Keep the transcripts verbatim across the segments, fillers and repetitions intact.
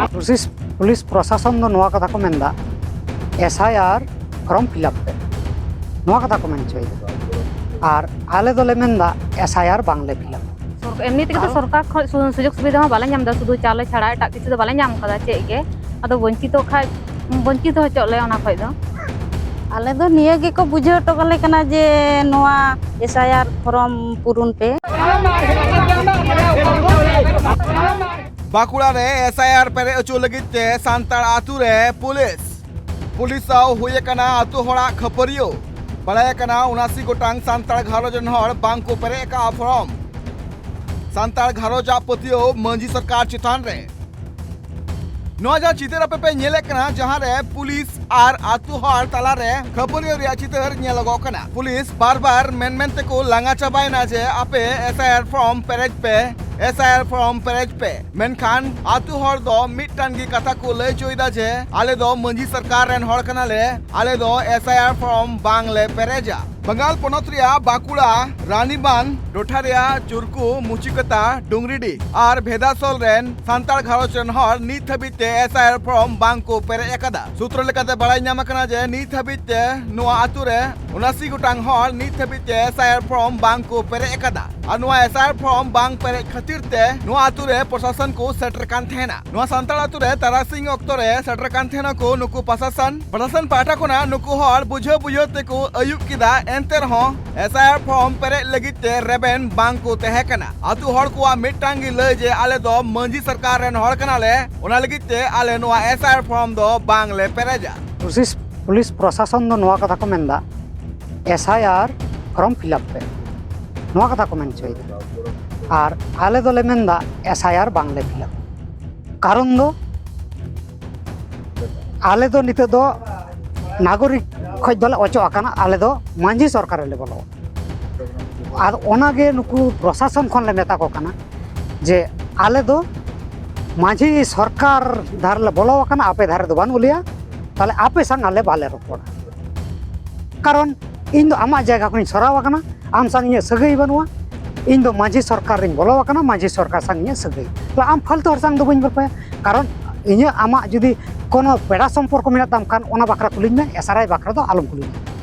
Police police ᱯᱨᱚᱥᱟᱥᱚᱱ ᱫᱚ ᱱᱚᱣᱟ ᱠᱟᱛᱷᱟ ᱠᱚ ᱢᱮᱱᱫᱟ, S I R form fill up ᱯᱮ, ᱱᱚᱣᱟ ᱠᱟᱛᱷᱟ ᱠᱚ ᱢᱮᱱ ᱦᱚᱪᱚᱭᱮᱫᱟ᱾ ᱟᱨ ᱟᱞᱮ ᱫᱚᱞᱮ ᱢᱮᱱᱫᱟ, ᱮᱥ ᱟᱭ ᱟᱨ ᱵᱟᱝᱞᱮ ᱯᱷᱤᱞᱟᱯ᱾ ᱥᱚᱨ- ᱮᱢᱱᱤ ᱛᱮᱜᱮ ᱛᱚ ᱥᱚᱨᱠᱟᱨ ᱠᱷᱚᱱ ᱥᱩ- ᱥᱩᱡᱳᱜᱽ ᱥᱩᱵᱤᱫᱷᱟ ᱦᱚᱸ ᱵᱟᱞᱮ ᱧᱟᱢ ᱮᱫᱟ, ᱥᱩᱫᱷᱩ ᱪᱟᱣᱞᱮ ᱪᱷᱟᱲᱟ ᱮᱴᱟᱜ ᱠᱤᱪᱷᱩ ᱫᱚ ᱵᱟᱞᱮ ᱧᱟᱢ ᱠᱟᱫᱟ ᱪᱮᱫ ᱜᱮ᱾ ᱟᱫᱚ ᱵᱚᱧᱪᱤᱛᱚ ᱠᱷᱟᱡ ᱵᱚᱧᱪᱤᱛᱚ ᱦᱚᱪᱚᱜ ᱞᱮ ᱚᱱᱟ ᱠᱷᱚᱡ ᱫᱚ᱾ ᱟᱞᱮ ᱫᱚ ᱱᱤᱭᱟᱹ ᱜᱮᱠᱚ ᱵᱩᱡᱷᱟᱹᱣ ᱦᱚᱴᱚ ᱠᱟᱞᱮ ᱠᱟᱱᱟ ᱡᱮ ᱱᱚᱣᱟ ᱮᱥ ᱟᱭ ᱟᱨ ᱯᱷᱚᱨᱚᱢ ᱯᱩᱨᱩᱱ ᱯᱮ᱾ ᱵᱟᱸᱠᱩᱲᱟ ᱨᱮ ᱮᱥ ᱟᱭ ᱟᱨ ᱯᱮᱨᱮᱡ ᱦᱚᱪᱚ ᱞᱟᱹᱜᱤᱫ ᱛᱮ ᱥᱟᱱᱛᱟᱲ ᱟᱛᱩ ᱨᱮ ᱯᱩᱞᱤᱥ ᱯᱩᱞᱤᱥ ᱥᱟᱶ ᱦᱩᱭ ᱟᱠᱟᱱᱟ ᱟᱛᱩ ᱦᱚᱲᱟᱜ ᱠᱷᱟᱹᱯᱟᱹᱨᱤᱭᱟᱹ᱾ ᱵᱟᱲᱟᱭ ᱟᱠᱟᱱᱟ, ᱩᱱᱟᱥᱤ ᱜᱚᱴᱟᱝ ᱥᱟᱱᱛᱟᱲ ᱜᱷᱟᱨᱚᱸᱡᱽ ᱨᱮᱱ ᱦᱚᱲ ᱵᱟᱝ ᱠᱚ ᱯᱮᱨᱮᱡ ᱟᱠᱟᱫᱼᱟ ᱯᱷᱚᱨᱚᱢ᱾ ᱥᱟᱱᱛᱟᱲ ᱜᱷᱟᱨᱚᱸᱡᱽ ᱟᱜ ᱯᱟᱹᱛᱭᱟᱹᱣ ᱢᱟᱹᱡᱷᱤ ᱥᱚᱨᱠᱟᱨ ᱪᱮᱛᱟᱱ ᱨᱮ᱾ ᱱᱚᱣᱟ ᱡᱟᱦᱟᱸ ᱪᱤᱛᱟᱹᱨ ᱟᱯᱮ ᱯᱮ ᱧᱮᱞᱮᱫ ᱠᱟᱱᱟ, ᱡᱟᱦᱟᱸ ᱨᱮ ᱯᱩᱞᱤᱥ ᱟᱨ ᱟᱛᱩ ᱦᱚᱲ ᱛᱟᱞᱟᱨᱮ ᱠᱷᱟᱹᱯᱟᱹᱨᱤᱭᱟᱹ ᱨᱮᱭᱟᱜ ᱪᱤᱛᱟᱹᱨ ᱧᱮᱞᱚᱜᱚᱜ ᱠᱟᱱᱟ᱾ ᱯᱩᱞᱤᱥ ᱵᱟᱨ ᱵᱟᱨ ᱢᱮᱱ ᱢᱮᱱ ᱛᱮᱠᱚ ᱞᱟᱸᱜᱟ ᱪᱟᱵᱟᱭᱮᱱᱟ ᱡᱮ, ᱟᱯᱮ ᱮᱥ ᱟᱭ ᱟᱨ ᱯᱷᱚᱨᱢ ᱯᱮᱨᱮᱡ ᱯᱮ, ᱮᱥ ᱟᱭ ᱟᱨ ᱯᱷᱚᱨᱢ ᱯᱮᱨᱮᱡ ᱯᱮ᱾ ᱢᱮᱱᱠᱷᱟᱱ ᱟᱛᱩ ᱦᱚᱲ ᱫᱚ ᱢᱤᱫᱴᱟᱝ ᱜᱮ ᱠᱟᱛᱷᱟ ᱠᱚ ᱞᱟᱹᱭ ᱦᱚᱪᱚᱭᱮᱫᱟ ᱡᱮ, ᱟᱞᱮ ᱫᱚ ᱢᱟᱹᱡᱷᱤ ᱥᱚᱨᱠᱟᱨ ᱨᱮᱱ ᱦᱚᱲ ᱠᱟᱱᱟᱞᱮ, ᱟᱞᱮ ᱫᱚ ᱮᱥ ᱟᱭ ᱟᱨ ᱯᱷᱚᱨᱢ ᱵᱟᱝ ᱞᱮ ᱯᱮᱨᱮᱡᱟ᱾ ᱵᱟᱝᱜᱟᱞ ᱯᱚᱱᱚᱛ ᱨᱮᱭᱟᱜ ᱵᱟᱸᱠᱩᱲᱟ ᱨᱟᱱᱤᱵᱟᱸᱫᱷ ᱴᱚᱴᱷᱟ ᱨᱮᱭᱟᱜ ᱪᱩᱨᱠᱩ, ᱢᱩᱪᱤᱠᱟᱛᱟ, ᱰᱩᱝᱨᱤᱰᱤ ᱟᱨ ᱵᱷᱮᱫᱟᱥᱚᱞ ᱨᱮᱱ ᱥᱟᱱᱛᱟᱲ ᱜᱷᱟᱨᱚᱸᱡᱽ ᱨᱮᱱ ᱦᱚᱲ ᱱᱤᱛ ᱦᱟᱹᱵᱤᱡ ᱛᱮ ᱮᱥ ᱟᱭ ᱟᱨ ᱯᱷᱚᱨᱢ ᱵᱟᱝ ᱠᱚ ᱯᱮᱨᱮᱡ ᱟᱠᱟᱫᱟ᱾ ᱥᱩᱛᱨᱚ ᱞᱮᱠᱟᱛᱮ ᱵᱟᱲᱟᱭ ᱧᱟᱢ ᱟᱠᱟᱱᱟ ᱡᱮ, ᱱᱤᱛ ᱦᱟᱹᱵᱤᱡ ᱛᱮ ᱱᱚᱣᱟ ᱟᱛᱩ ᱨᱮ ᱩᱱᱟᱥᱤ ᱜᱚᱴᱟᱝ ᱦᱚᱲ ᱱᱤᱛ ᱦᱟᱹᱵᱤᱡ ᱛᱮ ᱮᱥ ᱟᱭ ᱟᱨ ᱯᱷᱚᱨᱢ ᱵᱟᱝ ᱠᱚ ᱯᱮᱨᱮᱡ ᱟᱠᱟᱫᱟ᱾ ᱟᱨ ᱱᱚᱣᱟ ᱮᱥ ᱟᱭ ᱟᱨ ᱯᱷᱚᱨᱢ ᱵᱟᱝ ᱯᱮᱨᱮᱡ ᱠᱷᱟᱹᱛᱤᱨ ᱛᱮ ᱱᱚᱣᱟ ᱟᱛᱩ ᱨᱮ ᱯᱨᱚᱥᱟᱥᱚᱱ ᱠᱚ ᱥᱮᱴᱮᱨ ᱠᱟᱱ ᱛᱟᱦᱮᱱᱟ᱾ ᱱᱚᱣᱟ ᱥᱟᱱᱛᱟᱲ ᱟᱛᱩ ᱨᱮ ᱛᱟᱨᱟᱥᱤᱧ ᱚᱠᱛᱚ ᱨᱮ ᱥᱮᱴᱮᱨ ᱠᱟᱱ ᱛᱟᱦᱮᱱᱟ ᱠᱚ ᱱᱩᱠᱩ ᱯᱨᱚᱥᱟᱥᱚᱱ᱾ ᱯᱨᱚᱥᱟᱥᱚᱱ ᱯᱟᱦᱴᱟ ᱠᱷᱚᱱᱟᱜ ᱱᱩᱠᱩ ᱦᱚᱲ ᱵᱩᱡᱷᱟᱹᱣ ᱵᱩᱡᱷᱟᱹᱣ ᱛᱮᱠᱚ ᱟᱹᱭᱩᱵ ᱠᱮᱫᱟ, ᱮᱱᱛᱮ ᱨᱮᱦᱚᱸ ᱮᱥ ᱟᱭ ᱟᱨ ᱯᱷᱚᱨᱢ ᱯᱮᱨᱮᱡ ᱞᱟᱹᱜᱤᱫ ᱛᱮ ᱨᱮᱵᱮᱱ ᱵᱟᱝ ᱠᱚ ᱛᱟᱦᱮᱸ ᱠᱟᱱᱟ᱾ ᱟᱛᱩ ᱦᱚᱲ ᱠᱚᱣᱟᱜ ᱢᱤᱫᱴᱟᱝ ᱜᱮ ᱞᱟᱹᱭ ᱡᱮ, ᱟᱞᱮ ᱫᱚ ᱢᱟᱹᱡᱷᱤ ᱥᱚᱨᱠᱟᱨ ᱨᱮᱱ ᱦᱚᱲ ᱠᱟᱱᱟᱞᱮ, ᱚᱱᱟ ᱞᱟᱹᱜᱤᱫ ᱛᱮ ᱟᱞᱮ ᱱᱚᱣᱟ ᱮᱥ ᱟᱭ ᱟᱨ ᱯᱷᱚᱨᱢ ᱫᱚ ᱵᱟᱝ ᱞᱮ ᱯᱮᱨᱮᱡᱟ᱾ ᱯᱩᱞᱤᱥ ᱯᱩᱞᱤᱥ ᱯᱨᱚᱥᱟᱥᱚᱱ ᱫᱚ ᱱᱚᱣᱟ ᱠᱟᱛᱷᱟ ᱠᱚ ᱢᱮᱱᱫᱟ, S I R form fill up ᱯᱮ, ᱱᱚᱣᱟ ᱠᱟᱛᱷᱟ ᱠᱚ ᱢᱮᱱ ᱦᱚᱪᱚᱭᱮᱫᱟ᱾ ᱟᱨ ᱟᱞᱮ ᱫᱚᱞᱮ ᱢᱮᱱᱫᱟ, ᱮᱥ ᱟᱭ ᱟᱨ ᱵᱟᱝᱞᱮ ᱯᱷᱤᱞᱟᱯ᱾ ᱠᱟᱨᱚᱱ ᱫᱚ, ᱟᱞᱮ ᱫᱚ ᱱᱤᱛᱚᱜ ᱫᱚ ᱱᱟᱜᱚᱨᱤᱠ ᱠᱷᱚᱡ ᱫᱚᱞᱮ ᱚᱪᱚᱜ ᱟᱠᱟᱱᱟ, ᱟᱞᱮ ᱫᱚ ᱢᱟᱹᱡᱷᱤ ᱥᱚᱨᱠᱟᱨ ᱨᱮᱞᱮ ᱵᱚᱞᱚ ᱟᱠᱟᱱᱟ᱾ ᱟᱨ ᱚᱱᱟᱜᱮ ᱱᱩᱠᱩ ᱯᱨᱚᱥᱟᱥᱚᱱ ᱠᱷᱚᱱ ᱞᱮ ᱢᱮᱛᱟ ᱠᱚ ᱠᱟᱱᱟ ᱡᱮ, ᱟᱞᱮ ᱫᱚ ᱢᱟᱹᱡᱷᱤ ᱥᱚᱨᱠᱟᱨ ᱫᱷᱟᱨᱮ ᱞᱮ ᱵᱚᱞᱚ ᱟᱠᱟᱱᱟ, ᱟᱯᱮ ᱫᱷᱟᱨᱮ ᱫᱚ ᱵᱟᱹᱱᱩᱜ ᱞᱮᱭᱟ, ᱛᱟᱦᱞᱮ ᱟᱯᱮ ᱥᱟᱝ ᱟᱞᱮ ᱵᱟᱞᱮ ᱨᱚᱯᱚᱲᱟ᱾ ᱠᱟᱨᱚᱱ ᱤᱧ ᱫᱚ ᱟᱢᱟᱜ ᱡᱟᱭᱜᱟ ᱠᱷᱚᱱᱤᱧ ᱥᱚᱨᱟᱣ ᱟᱠᱟᱱᱟ, ᱟᱢ ᱥᱟᱝ ᱤᱧᱟᱹᱜ ᱥᱟᱹᱜᱟᱹᱭ ᱵᱟᱹᱱᱩᱜᱼᱟ᱾ ᱤᱧ ᱫᱚ ᱢᱟᱹᱡᱷᱤ ᱥᱚᱨᱠᱟᱨ ᱨᱤᱧ ᱵᱚᱞᱚ ᱟᱠᱟᱱᱟ, ᱢᱟᱹᱡᱷᱤ ᱥᱚᱨᱠᱟᱨ ᱥᱟᱝ ᱤᱧᱟᱹᱜ ᱥᱟᱹᱜᱟᱹᱭ᱾ ᱛᱟᱦᱞᱮ ᱟᱢ ᱯᱷᱟᱞᱛᱩ ᱦᱚᱲ ᱥᱟᱝ ᱫᱚ ᱵᱟᱹᱧ ᱜᱚᱞᱯᱚᱭᱟ, ᱠᱟᱨᱚᱱ ᱤᱧᱟᱹᱜ ᱟᱢᱟᱜ ᱡᱩᱫᱤ ᱠᱳᱱᱳ ᱯᱮᱲᱟ ᱥᱚᱢᱯᱚᱨᱠᱚ ᱢᱮᱱᱟᱜ ᱛᱟᱢ ᱠᱷᱟᱱ, ᱚᱱᱟ ᱵᱟᱠᱷᱨᱟ ᱠᱩᱞᱤᱧ ᱢᱮ, ᱮᱥᱟᱨᱟᱭ ᱵᱟᱠᱷᱨᱟ ᱫᱚ ᱟᱞᱚᱢ ᱠᱩᱞᱤᱧᱟ᱾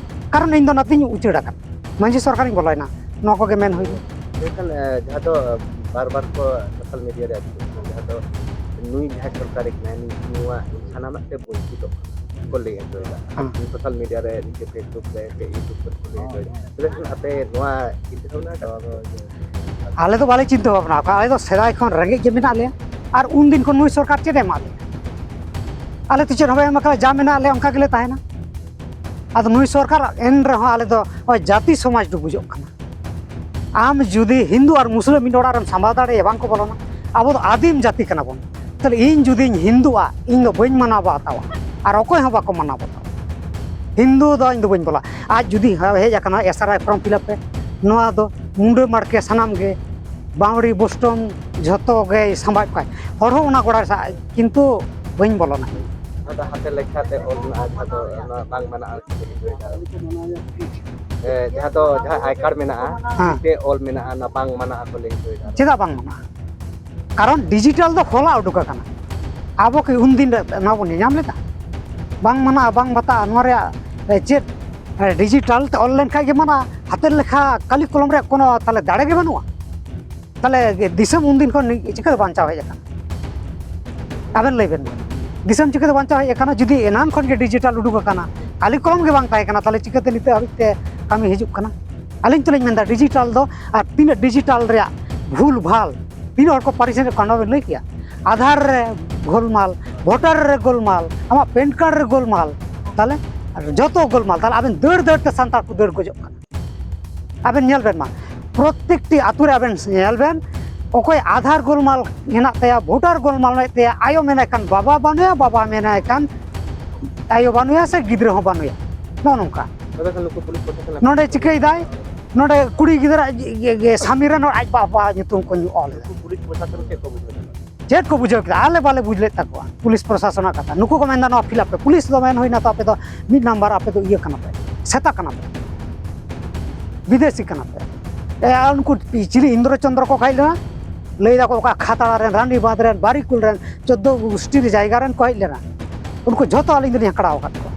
ᱠᱟᱨᱚᱱ ᱤᱧ ᱫᱚ ᱱᱟᱛᱮᱧ ᱩᱪᱟᱹᱲ ᱟᱠᱟᱱᱟ, ᱢᱟᱹᱡᱷᱤ ᱥᱚᱨᱠᱟᱨᱤᱧ ᱵᱚᱞᱚᱭᱮᱱᱟ, ᱱᱚᱣᱟ ᱠᱚᱜᱮ ᱢᱮᱱ ᱦᱩᱭᱱᱟ᱾ ᱢᱮᱱᱠᱷᱟᱱ ᱮ, ᱡᱟᱦᱟᱸ ᱫᱚ ᱵᱟᱨ ᱵᱟᱨ ᱠᱚ ᱥᱳᱥᱟᱞ ᱢᱤᱰᱤᱭᱟ ᱨᱮ ᱟᱹᱪᱩᱨᱚᱜ ᱠᱟᱱᱟ, ᱡᱟᱦᱟᱸ ᱫᱚ ᱱᱩᱭ ᱡᱟᱦᱟᱸᱭ ᱥᱚᱨᱠᱟᱨᱮ ᱠᱟᱱᱟᱭ, ᱱᱩᱭ ᱱᱚᱣᱟ ᱥᱟᱱᱟᱢᱟᱜ ᱛᱮ ᱵᱚᱧᱪᱤᱛᱚᱜ ᱠᱟᱱᱟ ᱠᱚ ᱞᱟᱹᱭ ᱦᱚᱪᱚᱭᱮᱫᱟ᱾ ᱦᱮᱸ᱾ ᱥᱳᱥᱟᱞ ᱢᱤᱰᱤᱭᱟ ᱨᱮ, ᱱᱤᱡᱮ Facebook ᱨᱮ ᱥᱮ YouTube ᱠᱚᱨᱮ ᱠᱚ ᱞᱟᱹᱭ ᱦᱚᱪᱚᱭᱮᱫᱟ᱾ ᱛᱚᱵᱮ ᱠᱷᱟᱱ ᱟᱯᱮ ᱱᱚᱣᱟ ᱪᱤᱱᱛᱟᱹ ᱵᱷᱟᱵᱽᱱᱟ ᱠᱟᱫᱟ? ᱟᱞᱮ ᱫᱚ ᱵᱟᱞᱮ ᱪᱤᱱᱛᱟᱹ ᱵᱷᱟᱵᱽᱱᱟ ᱟᱠᱟᱫᱟ᱾ ᱟᱞᱮ ᱫᱚ ᱥᱮᱫᱟᱭ ᱠᱷᱚᱱ ᱨᱮᱸᱜᱮᱡ ᱜᱮ ᱢᱮᱱᱟᱜ ᱞᱮᱭᱟ᱾ ᱟᱨ ᱩᱱᱫᱤᱱ ᱠᱷᱚᱱ ᱱᱩᱭ ᱥᱚᱨᱠᱟᱨ ᱪᱮᱫ ᱮ ᱮᱢᱟᱫ ᱞᱮᱭᱟ? ᱟᱞᱮ ᱫᱚ ᱪᱮᱫ ᱦᱚᱸ ᱵᱟᱭ ᱮᱢ ᱟᱠᱟᱫᱟ, ᱡᱟ ᱢᱮᱱᱟᱜ ᱞᱮᱭᱟ ᱚᱱᱠᱟ ᱜᱮᱞᱮ ᱛᱟᱦᱮᱱᱟ᱾ ᱟᱫᱚ ᱱᱩᱭ ᱥᱚᱨᱠᱟᱨ ᱮᱱ ᱨᱮᱦᱚᱸ ᱟᱞᱮ ᱫᱚ ᱱᱚᱜᱼᱚᱭ ᱡᱟᱹᱛᱤ ᱥᱚᱢᱟᱡᱽ ᱰᱩᱵᱩᱡᱚᱜ ᱠᱟᱱᱟ᱾ ᱟᱢ ᱡᱩᱫᱤ ᱦᱤᱱᱫᱩ ᱟᱨ ᱢᱩᱥᱞᱟᱹ ᱢᱤᱫ ᱚᱲᱟᱜ ᱨᱮᱢ ᱥᱟᱢᱵᱟᱣ ᱫᱟᱲᱮᱭᱟᱜᱼᱟ, ᱵᱟᱝ ᱠᱚ ᱵᱚᱞᱚᱱᱟ᱾ ᱟᱵᱚ ᱫᱚ ᱟᱹᱫᱤᱢ ᱡᱟᱹᱛᱤ ᱠᱟᱱᱟ ᱵᱚᱱ᱾ ᱛᱟᱦᱞᱮ ᱤᱧ ᱡᱩᱫᱤᱧ ᱦᱤᱱᱫᱩᱜᱼᱟ, ᱤᱧ ᱫᱚ ᱵᱟᱹᱧ ᱢᱟᱱᱟᱣ ᱵᱟᱛᱟᱣᱟ, ᱟᱨ ᱚᱠᱚᱭ ᱦᱚᱸ ᱵᱟᱠᱚ ᱢᱟᱱᱟᱣ ᱵᱟᱛᱟᱣᱟ᱾ ᱦᱤᱱᱫᱩ ᱫᱚ ᱤᱧ ᱫᱚ ᱵᱟᱹᱧ ᱵᱚᱞᱟ᱾ ᱟᱡ ᱡᱩᱫᱤ ᱦᱮᱡ ᱟᱠᱟᱱᱟ, ᱮᱥ ᱟᱨ ᱟᱭ ᱯᱷᱨᱚᱢ ᱯᱷᱤᱞᱟᱯ ᱯᱮ, ᱱᱚᱣᱟ ᱫᱚ ᱢᱩᱰᱟᱹ ᱢᱟᱲᱠᱮ ᱥᱟᱱᱟᱢ ᱜᱮ, ᱵᱟᱣᱲᱤ ᱵᱳᱥᱴᱚᱢ ᱡᱷᱚᱛᱚ ᱜᱮᱭ ᱥᱟᱢᱵᱟᱣᱮᱫ ᱠᱚᱣᱟᱭ᱾ ᱦᱚᱲ ᱦᱚᱸ ᱚᱱᱟ ᱜᱚᱲᱟᱭ ᱥᱟᱵ, ᱠᱤᱱᱛᱩ ᱵᱟᱹᱧ ᱵᱚᱞᱚᱱᱟ᱾ ᱚᱱᱟ ᱫᱚ ᱦᱟᱛᱮᱨ ᱞᱮᱠᱷᱟᱛᱮ ᱚᱞ ᱢᱮᱱᱟᱜᱼᱟ, ᱡᱟᱦᱟᱸ ᱫᱚ ᱚᱱᱟ ᱵᱟᱝ ᱢᱟᱱᱟᱜᱼᱟ᱾ ᱮ, ᱡᱟᱦᱟᱸ ᱫᱚ, ᱡᱟᱦᱟᱸ ᱟᱭ ᱠᱟᱨᱰ ᱢᱮᱱᱟᱜᱼᱟ, ᱦᱮᱸ᱾ ᱛᱤ ᱛᱮ ᱚᱞ ᱢᱮᱱᱟᱜᱼᱟ, ᱚᱱᱟ ᱵᱟᱝ ᱢᱟᱱᱟᱜᱼᱟ ᱠᱚ ᱞᱟᱹᱭ ᱦᱚᱪᱚᱭᱮᱫᱟ᱾ ᱪᱮᱫᱟᱜ ᱵᱟᱝ ᱢᱟᱱᱟᱜᱼᱟ? ᱠᱟᱨᱚᱱ ᱰᱤᱡᱤᱴᱟᱞ ᱫᱚ ᱦᱚᱞᱟ ᱩᱰᱩᱠ ᱟᱠᱟᱱᱟ᱾ ᱟᱵᱚ ᱠᱤ ᱩᱱᱫᱤᱱ ᱨᱮ ᱱᱚᱣᱟ ᱵᱚᱱ ᱧᱮᱧᱟᱢ ᱞᱮᱫᱟ? ᱵᱟᱝ ᱢᱟᱱᱟᱜᱼᱟ, ᱵᱟᱝ ᱵᱟᱛᱟᱜᱼᱟ, ᱱᱚᱣᱟ ᱨᱮᱭᱟᱜ, ᱮ, ᱪᱮᱫ, ᱮ, ᱰᱤᱡᱤᱴᱟᱞ ᱛᱮ ᱚᱞ ᱞᱮᱱᱠᱷᱟᱱ ᱜᱮ ᱢᱟᱱᱟᱜᱼᱟ᱾ ᱦᱟᱛᱮᱨ ᱞᱮᱠᱷᱟ ᱠᱟᱞᱤ ᱠᱚᱞᱚᱢ ᱨᱮᱭᱟᱜ ᱠᱳᱱᱳ ᱛᱟᱦᱞᱮ ᱫᱟᱲᱮ ᱜᱮ ᱵᱟᱹᱱᱩᱜᱼᱟ᱾ ᱛᱟᱦᱞᱮ ᱫᱤᱥᱚᱢ ᱩᱱᱫᱤᱱ ᱠᱷᱚᱱ ᱪᱤᱠᱟᱹᱛᱮ ᱵᱟᱧᱪᱟᱣ ᱦᱮᱡ ᱟᱠᱟᱱᱟ? ᱟᱵᱮᱱ ᱞᱟᱹᱭ ᱵᱮᱱ ᱢᱟ, ᱫᱤᱥᱚᱢ ᱪᱤᱠᱟᱹᱛᱮ ᱵᱟᱧᱪᱟᱣ ᱦᱮᱡ ᱟᱠᱟᱱᱟ? ᱡᱩᱫᱤ ᱮᱱᱟᱱ ᱠᱷᱚᱱ ᱜᱮ ᱰᱤᱡᱤᱴᱟᱞ ᱩᱰᱩᱠ ᱟᱠᱟᱱᱟ, ᱠᱟᱞᱤ ᱠᱚᱞᱚᱢ ᱜᱮ ᱵᱟᱝ ᱛᱟᱦᱮᱸ ᱠᱟᱱᱟ, ᱛᱟᱦᱞᱮ ᱪᱤᱠᱟᱹᱛᱮ ᱱᱤᱛᱚᱜ ᱦᱟᱹᱵᱤᱡ ᱛᱮ ᱠᱟᱹᱢᱤ ᱦᱤᱡᱩᱜ ᱠᱟᱱᱟ? ᱟᱹᱞᱤᱧ ᱛᱚᱞᱤᱧ ᱢᱮᱱᱫᱟ, ᱰᱤᱡᱤᱴᱟᱞ ᱫᱚ ᱟᱨ ᱛᱤᱱᱟᱹᱜ ᱰᱤᱡᱤᱴᱟᱞ ᱨᱮᱭᱟᱜ ᱵᱷᱩᱞ ᱵᱷᱟᱞ, ᱛᱤᱱᱟᱹᱜ ᱦᱚᱲ ᱠᱚ ᱯᱟᱹᱨᱤᱥ ᱨᱮ ᱠᱟᱸᱰᱚ ᱵᱮᱱ ᱞᱟᱹᱭ ᱠᱮᱭᱟ? ᱟᱫᱷᱟᱨ ᱨᱮ ᱜᱳᱞᱢᱟᱞ, ᱵᱷᱳᱴᱟᱨ ᱨᱮ ᱜᱳᱞᱢᱟᱞ, ᱟᱢᱟᱜ ᱯᱮᱱ ᱠᱟᱨᱰ ᱨᱮ ᱜᱳᱞᱢᱟᱞ, ᱛᱟᱦᱞᱮ ᱟᱨ ᱡᱚᱛᱚ ᱜᱳᱞᱢᱟᱞ᱾ ᱛᱟᱦᱞᱮ ᱟᱵᱮᱱ ᱫᱟᱹᱲ ᱫᱟᱹᱲ ᱛᱮ ᱥᱟᱱᱛᱟᱲ ᱠᱚ ᱫᱟᱹᱲ ᱜᱚᱡᱚᱜ ᱠᱟᱱᱟ᱾ ᱟᱵᱮᱱ ᱧᱮᱞ ᱵᱮᱱ ᱢᱟ, ᱯᱨᱚᱛᱮᱠᱴᱤ ᱟᱛᱳ ᱨᱮ ᱟᱵᱮᱱ ᱧᱮᱞ ᱵᱮᱱ, ᱚᱠᱚᱭ ᱟᱫᱷᱟᱨ ᱜᱳᱞᱢᱟᱞ ᱦᱮᱱᱟᱜ ᱛᱟᱭᱟ, ᱵᱷᱳᱴᱟᱨ ᱜᱳᱞᱢᱟᱞ ᱢᱮᱱᱟᱜ ᱛᱟᱭᱟ, ᱟᱭᱳ ᱢᱮᱱᱟᱭ ᱠᱷᱟᱱ ᱵᱟᱵᱟ ᱵᱟᱹᱱᱩᱭᱟ, ᱵᱟᱵᱟ ᱢᱮᱱᱟᱭ ᱠᱷᱟᱱ ᱟᱭᱳ ᱵᱟᱹᱱᱩᱭᱟ, ᱥᱮ ᱜᱤᱫᱽᱨᱟᱹ ᱦᱚᱸ ᱵᱟᱹᱱᱩᱭᱟ᱾ ᱱᱚᱜᱼᱚ ᱱᱚᱝᱠᱟ᱾ ᱛᱚᱵᱮ ᱠᱷᱟᱱ ᱱᱩᱠᱩ ᱯᱩᱞᱤᱥ ᱯᱨᱚᱥᱟᱥᱚᱱ ᱱᱚᱰᱮ ᱪᱤᱠᱟᱹᱭᱮᱫᱟᱭ? ᱱᱚᱰᱮ ᱠᱩᱲᱤ ᱜᱤᱫᱽᱨᱟᱹ ᱟᱡ ᱜᱮ, ᱜᱮ ᱥᱟᱢᱤ ᱨᱮ ᱱᱚᱰᱮ ᱟᱡ ᱵᱟᱵᱟ ᱧᱩᱛᱩᱢ ᱠᱚ ᱚᱞ ᱮᱫᱟ᱾ ᱱᱩᱠᱩ ᱯᱩᱞᱤᱥ ᱯᱨᱚᱥᱟᱥᱚᱱ ᱪᱮᱫ ᱠᱚ ᱵᱩᱡᱷᱟᱹᱣ ᱮᱫᱟ? ᱪᱮᱫ ᱠᱚ ᱵᱩᱡᱷᱟᱹᱣ ᱠᱮᱫᱟ? ᱟᱞᱮ ᱵᱟᱞᱮ ᱵᱩᱡᱽ ᱞᱮᱫ ᱛᱟᱠᱚᱣᱟ ᱯᱩᱞᱤᱥ ᱯᱨᱚᱥᱟᱥᱚᱱᱟᱜ ᱠᱟᱛᱷᱟ᱾ ᱱᱩᱠᱩ ᱠᱚ ᱢᱮᱱᱫᱟ, "ᱱᱚᱣᱟ ᱯᱷᱤᱞᱟᱯ ᱯᱮ, ᱯᱩᱞᱤᱥ ᱫᱚ ᱢᱮᱱ ᱦᱩᱭᱱᱟ ᱛᱚ, ᱟᱯᱮ ᱫᱚ ᱢᱤᱫ ᱱᱟᱢᱵᱟᱨ, ᱟᱯᱮ ᱫᱚ ᱤᱭᱟᱹ ᱠᱟᱱᱟ ᱯᱮ, ᱥᱮᱛᱟ ᱠᱟᱱᱟ ᱯᱮ, ᱵᱤᱫᱮᱥᱤ ᱠᱟᱱᱟ ᱯᱮ᱾" ᱮ, ᱟᱨ ᱩᱱᱠᱩ ᱪᱤᱞᱤ ᱤᱱᱫᱨᱚ ᱪᱚᱱᱫᱨᱚ ᱠᱚ ᱦᱮᱡ ᱞᱮᱱᱟ, ᱞᱟᱹᱭ ᱫᱟᱠᱚ ᱚᱠᱟ ᱠᱷᱟᱛᱲᱟ ᱨᱮᱱ, ᱨᱟᱱᱤᱵᱟᱸᱫᱷ ᱨᱮᱱ, ᱵᱟᱨᱤᱠᱩᱞ ᱨᱮᱱ, ᱪᱳᱫᱽᱫᱳ ᱜᱩᱥᱴᱤ ᱨᱮ ᱡᱟᱭᱜᱟ ᱨᱮᱱ ᱠᱚ ᱦᱮᱡ ᱞᱮᱱᱟ, ᱩᱱᱠᱩ ᱡᱷᱚᱛᱚ ᱟᱹᱞᱤᱧ ᱫᱚᱞᱤᱧ ᱦᱟᱠᱲᱟᱣ ᱟᱠᱟᱫ ᱠᱚᱣᱟ᱾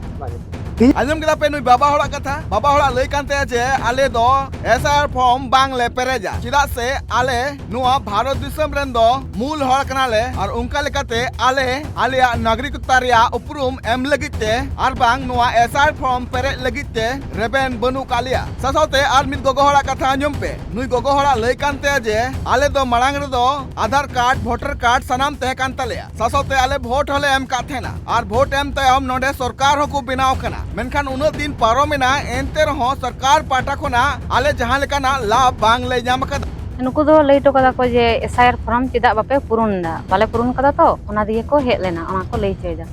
ᱟᱸᱡᱚᱢ ᱠᱮᱫᱟ ᱯᱮ ᱱᱩᱭ ᱵᱟᱵᱟ ᱦᱚᱲᱟᱜ ᱠᱟᱛᱷᱟ? ᱵᱟᱵᱟ ᱦᱚᱲᱟᱜ ᱞᱟᱹᱭ ᱠᱟᱱ ᱛᱟᱭᱟ ᱡᱮ ᱟᱞᱮ ᱫᱚ S I R form ᱵᱟᱝ ᱞᱮ ᱯᱮᱨᱮᱡᱟ, ᱪᱮᱫᱟᱜ ᱥᱮ ᱟᱞᱮ ᱱᱚᱣᱟ ᱵᱷᱟᱨᱚᱛ ᱫᱤᱥᱚᱢ ᱨᱮᱱ ᱫᱚ ᱢᱩᱞ ᱦᱚᱲ ᱠᱟᱱᱟᱞᱮ ᱟᱨ ᱚᱱᱠᱟ ᱞᱮᱠᱟᱛᱮ ᱟᱞᱮ ᱟᱞᱮᱭᱟᱜ ᱱᱟᱜᱚᱨᱤᱠᱚᱛᱟ ᱨᱮᱭᱟᱜ ᱩᱯᱨᱩᱢ ᱮᱢ ᱞᱟᱹᱜᱤᱫ ᱛᱮ ᱟᱨ ᱵᱟᱝ ᱱᱚᱣᱟ S I R form ᱯᱮᱨᱮᱡ ᱞᱟᱹᱜᱤᱫ ᱛᱮ ᱨᱮᱵᱮᱱ ᱵᱟᱹᱱᱩᱜ ᱠᱟᱜ ᱞᱮᱭᱟ᱾ ᱥᱟᱶᱥᱟᱶᱛᱮ ᱟᱨ ᱢᱤᱫ ᱜᱚᱜᱚ ᱦᱚᱲᱟᱜ ᱠᱟᱛᱷᱟ ᱟᱸᱡᱚᱢ ᱯᱮ᱾ ᱱᱩᱭ ᱜᱚᱜᱚ ᱦᱚᱲᱟᱜ ᱞᱟᱹᱭ ᱠᱟᱱ ᱛᱟᱭᱟ ᱡᱮ ᱟᱞᱮ ᱫᱚ ᱢᱟᱲᱟᱝ ᱨᱮᱫᱚ ᱟᱫᱷᱟᱨ ᱠᱟᱨᱰ, ᱵᱷᱳᱴᱟᱨ ᱠᱟᱨᱰ ᱥᱟᱱᱟᱢ ᱛᱟᱦᱮᱸ ᱠᱟᱱ ᱛᱟᱞᱮᱭᱟ᱾ ᱥᱟᱶᱥᱟᱶᱛᱮ ᱟᱞᱮ ᱵᱷᱳᱴ ᱦᱚᱸᱞᱮ ᱮᱢ ᱠᱟᱫ ᱛᱟᱦᱮᱱᱟ ᱟᱨ ᱵᱷᱳᱴ ᱮᱢ ᱛᱟᱭᱚᱢ ᱱᱚᱰᱮ ᱥᱚᱨᱠᱟᱨ ᱦᱚᱸᱠᱚ ᱵᱮᱱᱟᱣ ᱠᱟᱱᱟ, ᱢᱮᱱᱠᱷᱟᱱ ᱩᱱᱟᱹᱜ ᱫᱤᱱ ᱯᱟᱨᱚᱢᱮᱱᱟ, ᱮᱱᱛᱮ ᱨᱮᱦᱚᱸ ᱥᱚᱨᱠᱟᱨ ᱯᱟᱦᱴᱟ ᱠᱷᱚᱱᱟᱜ ᱟᱞᱮ ᱡᱟᱦᱟᱸ ᱞᱮᱠᱟᱱᱟᱜ ᱞᱟᱵᱷ ᱵᱟᱝ ᱞᱮ ᱧᱟᱢ ᱟᱠᱟᱫᱟ᱾ ᱱᱩᱠᱩ ᱫᱚ ᱞᱟᱹᱭ ᱦᱚᱴᱚ ᱠᱟᱫᱟ ᱠᱚ ᱡᱮ S I R form ᱪᱮᱫᱟᱜ ᱵᱟᱯᱮ ᱯᱩᱨᱩᱱ ᱮᱫᱟ, ᱵᱟᱞᱮ ᱯᱩᱨᱩᱱ ᱠᱟᱫᱟ ᱛᱚ, ᱚᱱᱟ ᱫᱤᱭᱮ ᱠᱚ ᱦᱮᱡ ᱞᱮᱱᱟ, ᱚᱱᱟ ᱠᱚ ᱞᱟᱹᱭ ᱦᱚᱪᱚᱭᱮᱫᱟ᱾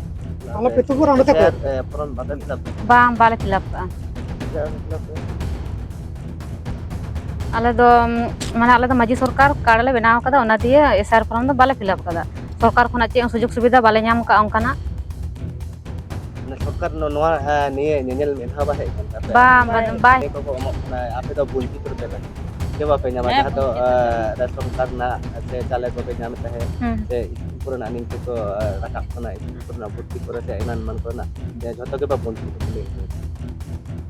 ᱟᱞᱮ ᱯᱮ ᱛᱩᱯᱩᱨ ᱚᱸᱰᱮ ᱛᱟᱠᱚ᱾ S I R form ᱵᱟᱯᱮ fill up ᱠᱟᱫᱟ? ᱵᱟᱝ, ᱵᱟᱞᱮ fill up ᱠᱟᱜᱼᱟ᱾ ᱪᱮᱫᱟᱜ ᱵᱟᱯᱮ fill up ᱠᱟᱫᱟ? ᱟᱞᱮ ᱫᱚ, ᱢᱟᱱᱮ, ᱟᱞᱮ ᱫᱚ ᱢᱟᱹᱡᱷᱤ ᱥᱚᱨᱠᱟᱨ card ᱞᱮ ᱵᱮᱱᱟᱣ ᱠᱟᱫᱟ, ᱚᱱᱟ ᱫᱤᱭᱮ S I R form ᱫᱚ ᱵᱟᱞᱮ fill up ᱠᱟᱫᱟ᱾ ᱥᱚᱨᱠᱟᱨ ᱠᱷᱚᱱᱟᱜ ᱪᱮᱫ ᱦᱚᱸ ᱥᱩᱡᱳᱜᱽ ᱥᱩᱵᱤᱫᱷᱟ ᱵᱟᱞᱮ ᱧᱟᱢ ᱠᱟᱜᱼᱟ ᱚᱱᱠᱟᱱᱟᱜ᱾ ᱢᱟᱱᱮ, ᱥᱚᱨᱠᱟᱨ ᱱᱚ-, ᱱᱚᱣᱟ, ᱦᱮᱸ, ᱱᱤᱭᱟᱹ ᱧᱮᱧᱮᱞ ᱢᱤᱫ ᱫᱷᱟᱣ ᱵᱟᱭ ᱦᱮᱡ ᱠᱟᱱ ᱛᱟᱯᱮᱭᱟ? ᱵᱟᱝ, ᱵᱟᱝ, ᱵᱟᱭ᱾ ᱱᱤᱭᱟᱹ ᱠᱚᱠᱚ ᱮᱢᱚᱜ ᱠᱟᱱᱟ, ᱟᱯᱮ ᱫᱚ ᱵᱚᱧᱪᱤᱛ ᱨᱮᱯᱮ ᱛᱟᱦᱮᱸ ᱠᱟᱱᱟ᱾ ᱪᱮᱫ ᱵᱟᱯᱮ ᱧᱟᱢᱟ? ᱦᱮᱸ, ᱡᱟᱦᱟᱸ ᱫᱚ, ᱵᱚᱧᱪᱤᱛ ᱨᱮ᱾ ᱟᱸ, ᱨᱮᱥᱚᱱ ᱠᱟᱨᱰ ᱨᱮᱱᱟᱜ ᱥᱮ ᱪᱟᱣᱞᱮ ᱠᱚᱯᱮ ᱧᱟᱢᱮᱫ ᱛᱟᱦᱮᱸᱫ, ᱦᱩᱸ᱾ ᱥᱮ ᱤᱥᱠᱩᱞ ᱠᱚᱨᱮᱱᱟᱜ ᱱᱤᱝᱠᱟᱹ ᱠᱚ, ᱟᱸ, ᱨᱟᱠᱟᱵ ᱠᱟᱱᱟ, ᱤᱥᱠᱩᱞ ᱠᱚᱨᱮᱱᱟᱜ ᱵᱷᱚᱨᱛᱤ ᱠᱚᱨᱮ ᱥᱮ ᱮᱢᱟᱱ ᱮᱢᱟᱱ ᱠᱚᱨᱮᱱᱟᱜ, ᱡᱮ ᱡᱷᱚᱛᱚ ᱜᱮᱯᱮ ᱵᱚᱧᱪᱤᱛ ᱠᱟᱱᱟ᱾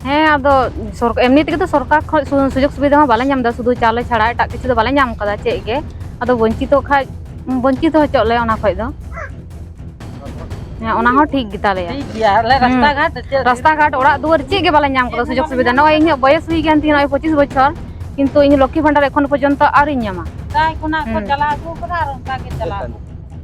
ᱦᱮᱸ, ᱟᱫᱚ ᱥᱚᱨ-, ᱮᱢᱱᱤ ᱛᱮᱜᱮ ᱛᱚ ᱥᱚᱨᱠᱟᱨ ᱠᱷᱚᱱ ᱥᱩ-, ᱥᱩᱡᱳᱜᱽ ᱥᱩᱵᱤᱫᱷᱟ ᱢᱟ ᱵᱟᱞᱮ ᱧᱟᱢ ᱮᱫᱟ, ᱥᱩᱫᱷᱩ ᱪᱟᱣᱞᱮ ᱪᱷᱟᱲᱟ ᱮᱴᱟᱜ ᱠᱤᱪᱷᱩ ᱫᱚ ᱵᱟᱞᱮ ᱧᱟᱢ ᱠᱟᱫᱟ ᱪᱮᱫ ᱜᱮ᱾ ᱟᱫᱚ ᱵᱚᱧᱪᱤᱛᱚᱜ ᱠᱷᱟᱡ, ᱵᱚᱧᱪᱤᱛᱚ ᱦᱚᱪᱚᱜ ᱞᱮ ᱚᱱᱟ ᱠᱷᱚᱡ ᱫᱚ᱾ ᱦᱮᱸ, ᱚᱱᱟ ᱦᱚᱸ ᱴᱷᱤᱠ ᱜᱮᱛᱟ ᱞᱮᱭᱟ᱾ ᱴᱷᱤᱠ ᱜᱮᱭᱟ, ᱟᱞᱮ ᱨᱟᱥᱛᱟ ᱦᱩᱸ᱾ ᱜᱷᱟᱴ ᱪᱮᱫ ᱨᱟᱥᱛᱟ ᱜᱷᱟᱴ, ᱚᱲᱟᱜ ᱫᱩᱣᱟᱹᱨ ᱪᱮᱫ ᱜᱮ ᱵᱟᱞᱮ ᱧᱟᱢ ᱠᱟᱫᱟ, ᱥᱩᱡᱳᱜᱽ ᱥᱩᱵᱤᱫᱷᱟ᱾ ᱱᱚᱜᱼᱚᱭ ᱤᱧᱟᱹᱜ ᱵᱚᱭᱮᱥ ᱦᱩᱭ ᱠᱟᱱ ᱛᱤᱧᱟ, ᱱᱚᱜᱼᱚᱭ ᱯᱚᱸᱪᱤᱥ ᱵᱚᱪᱷᱚᱨ, ᱠᱤᱱᱛᱩ ᱤᱧ ᱞᱚᱠᱠᱷᱤ ᱵᱷᱟᱱᱰᱟᱨ ᱮᱠᱷᱚᱱ ᱯᱚᱨᱡᱚᱱᱛᱚ ᱟᱹᱣᱨᱤᱧ ᱧᱟᱢᱟ᱾ ᱥᱮᱫᱟᱭ ᱠᱷᱚᱱᱟᱜ ᱠᱚ ᱦᱩᱸ᱾ ᱪᱟᱞᱟᱣ ᱟᱹᱜᱩ ᱠᱟᱫᱟ ᱟᱨ ᱚᱱᱠᱟ ᱜᱮ ᱪᱟᱞᱟᱜ ᱠᱟᱱᱟ᱾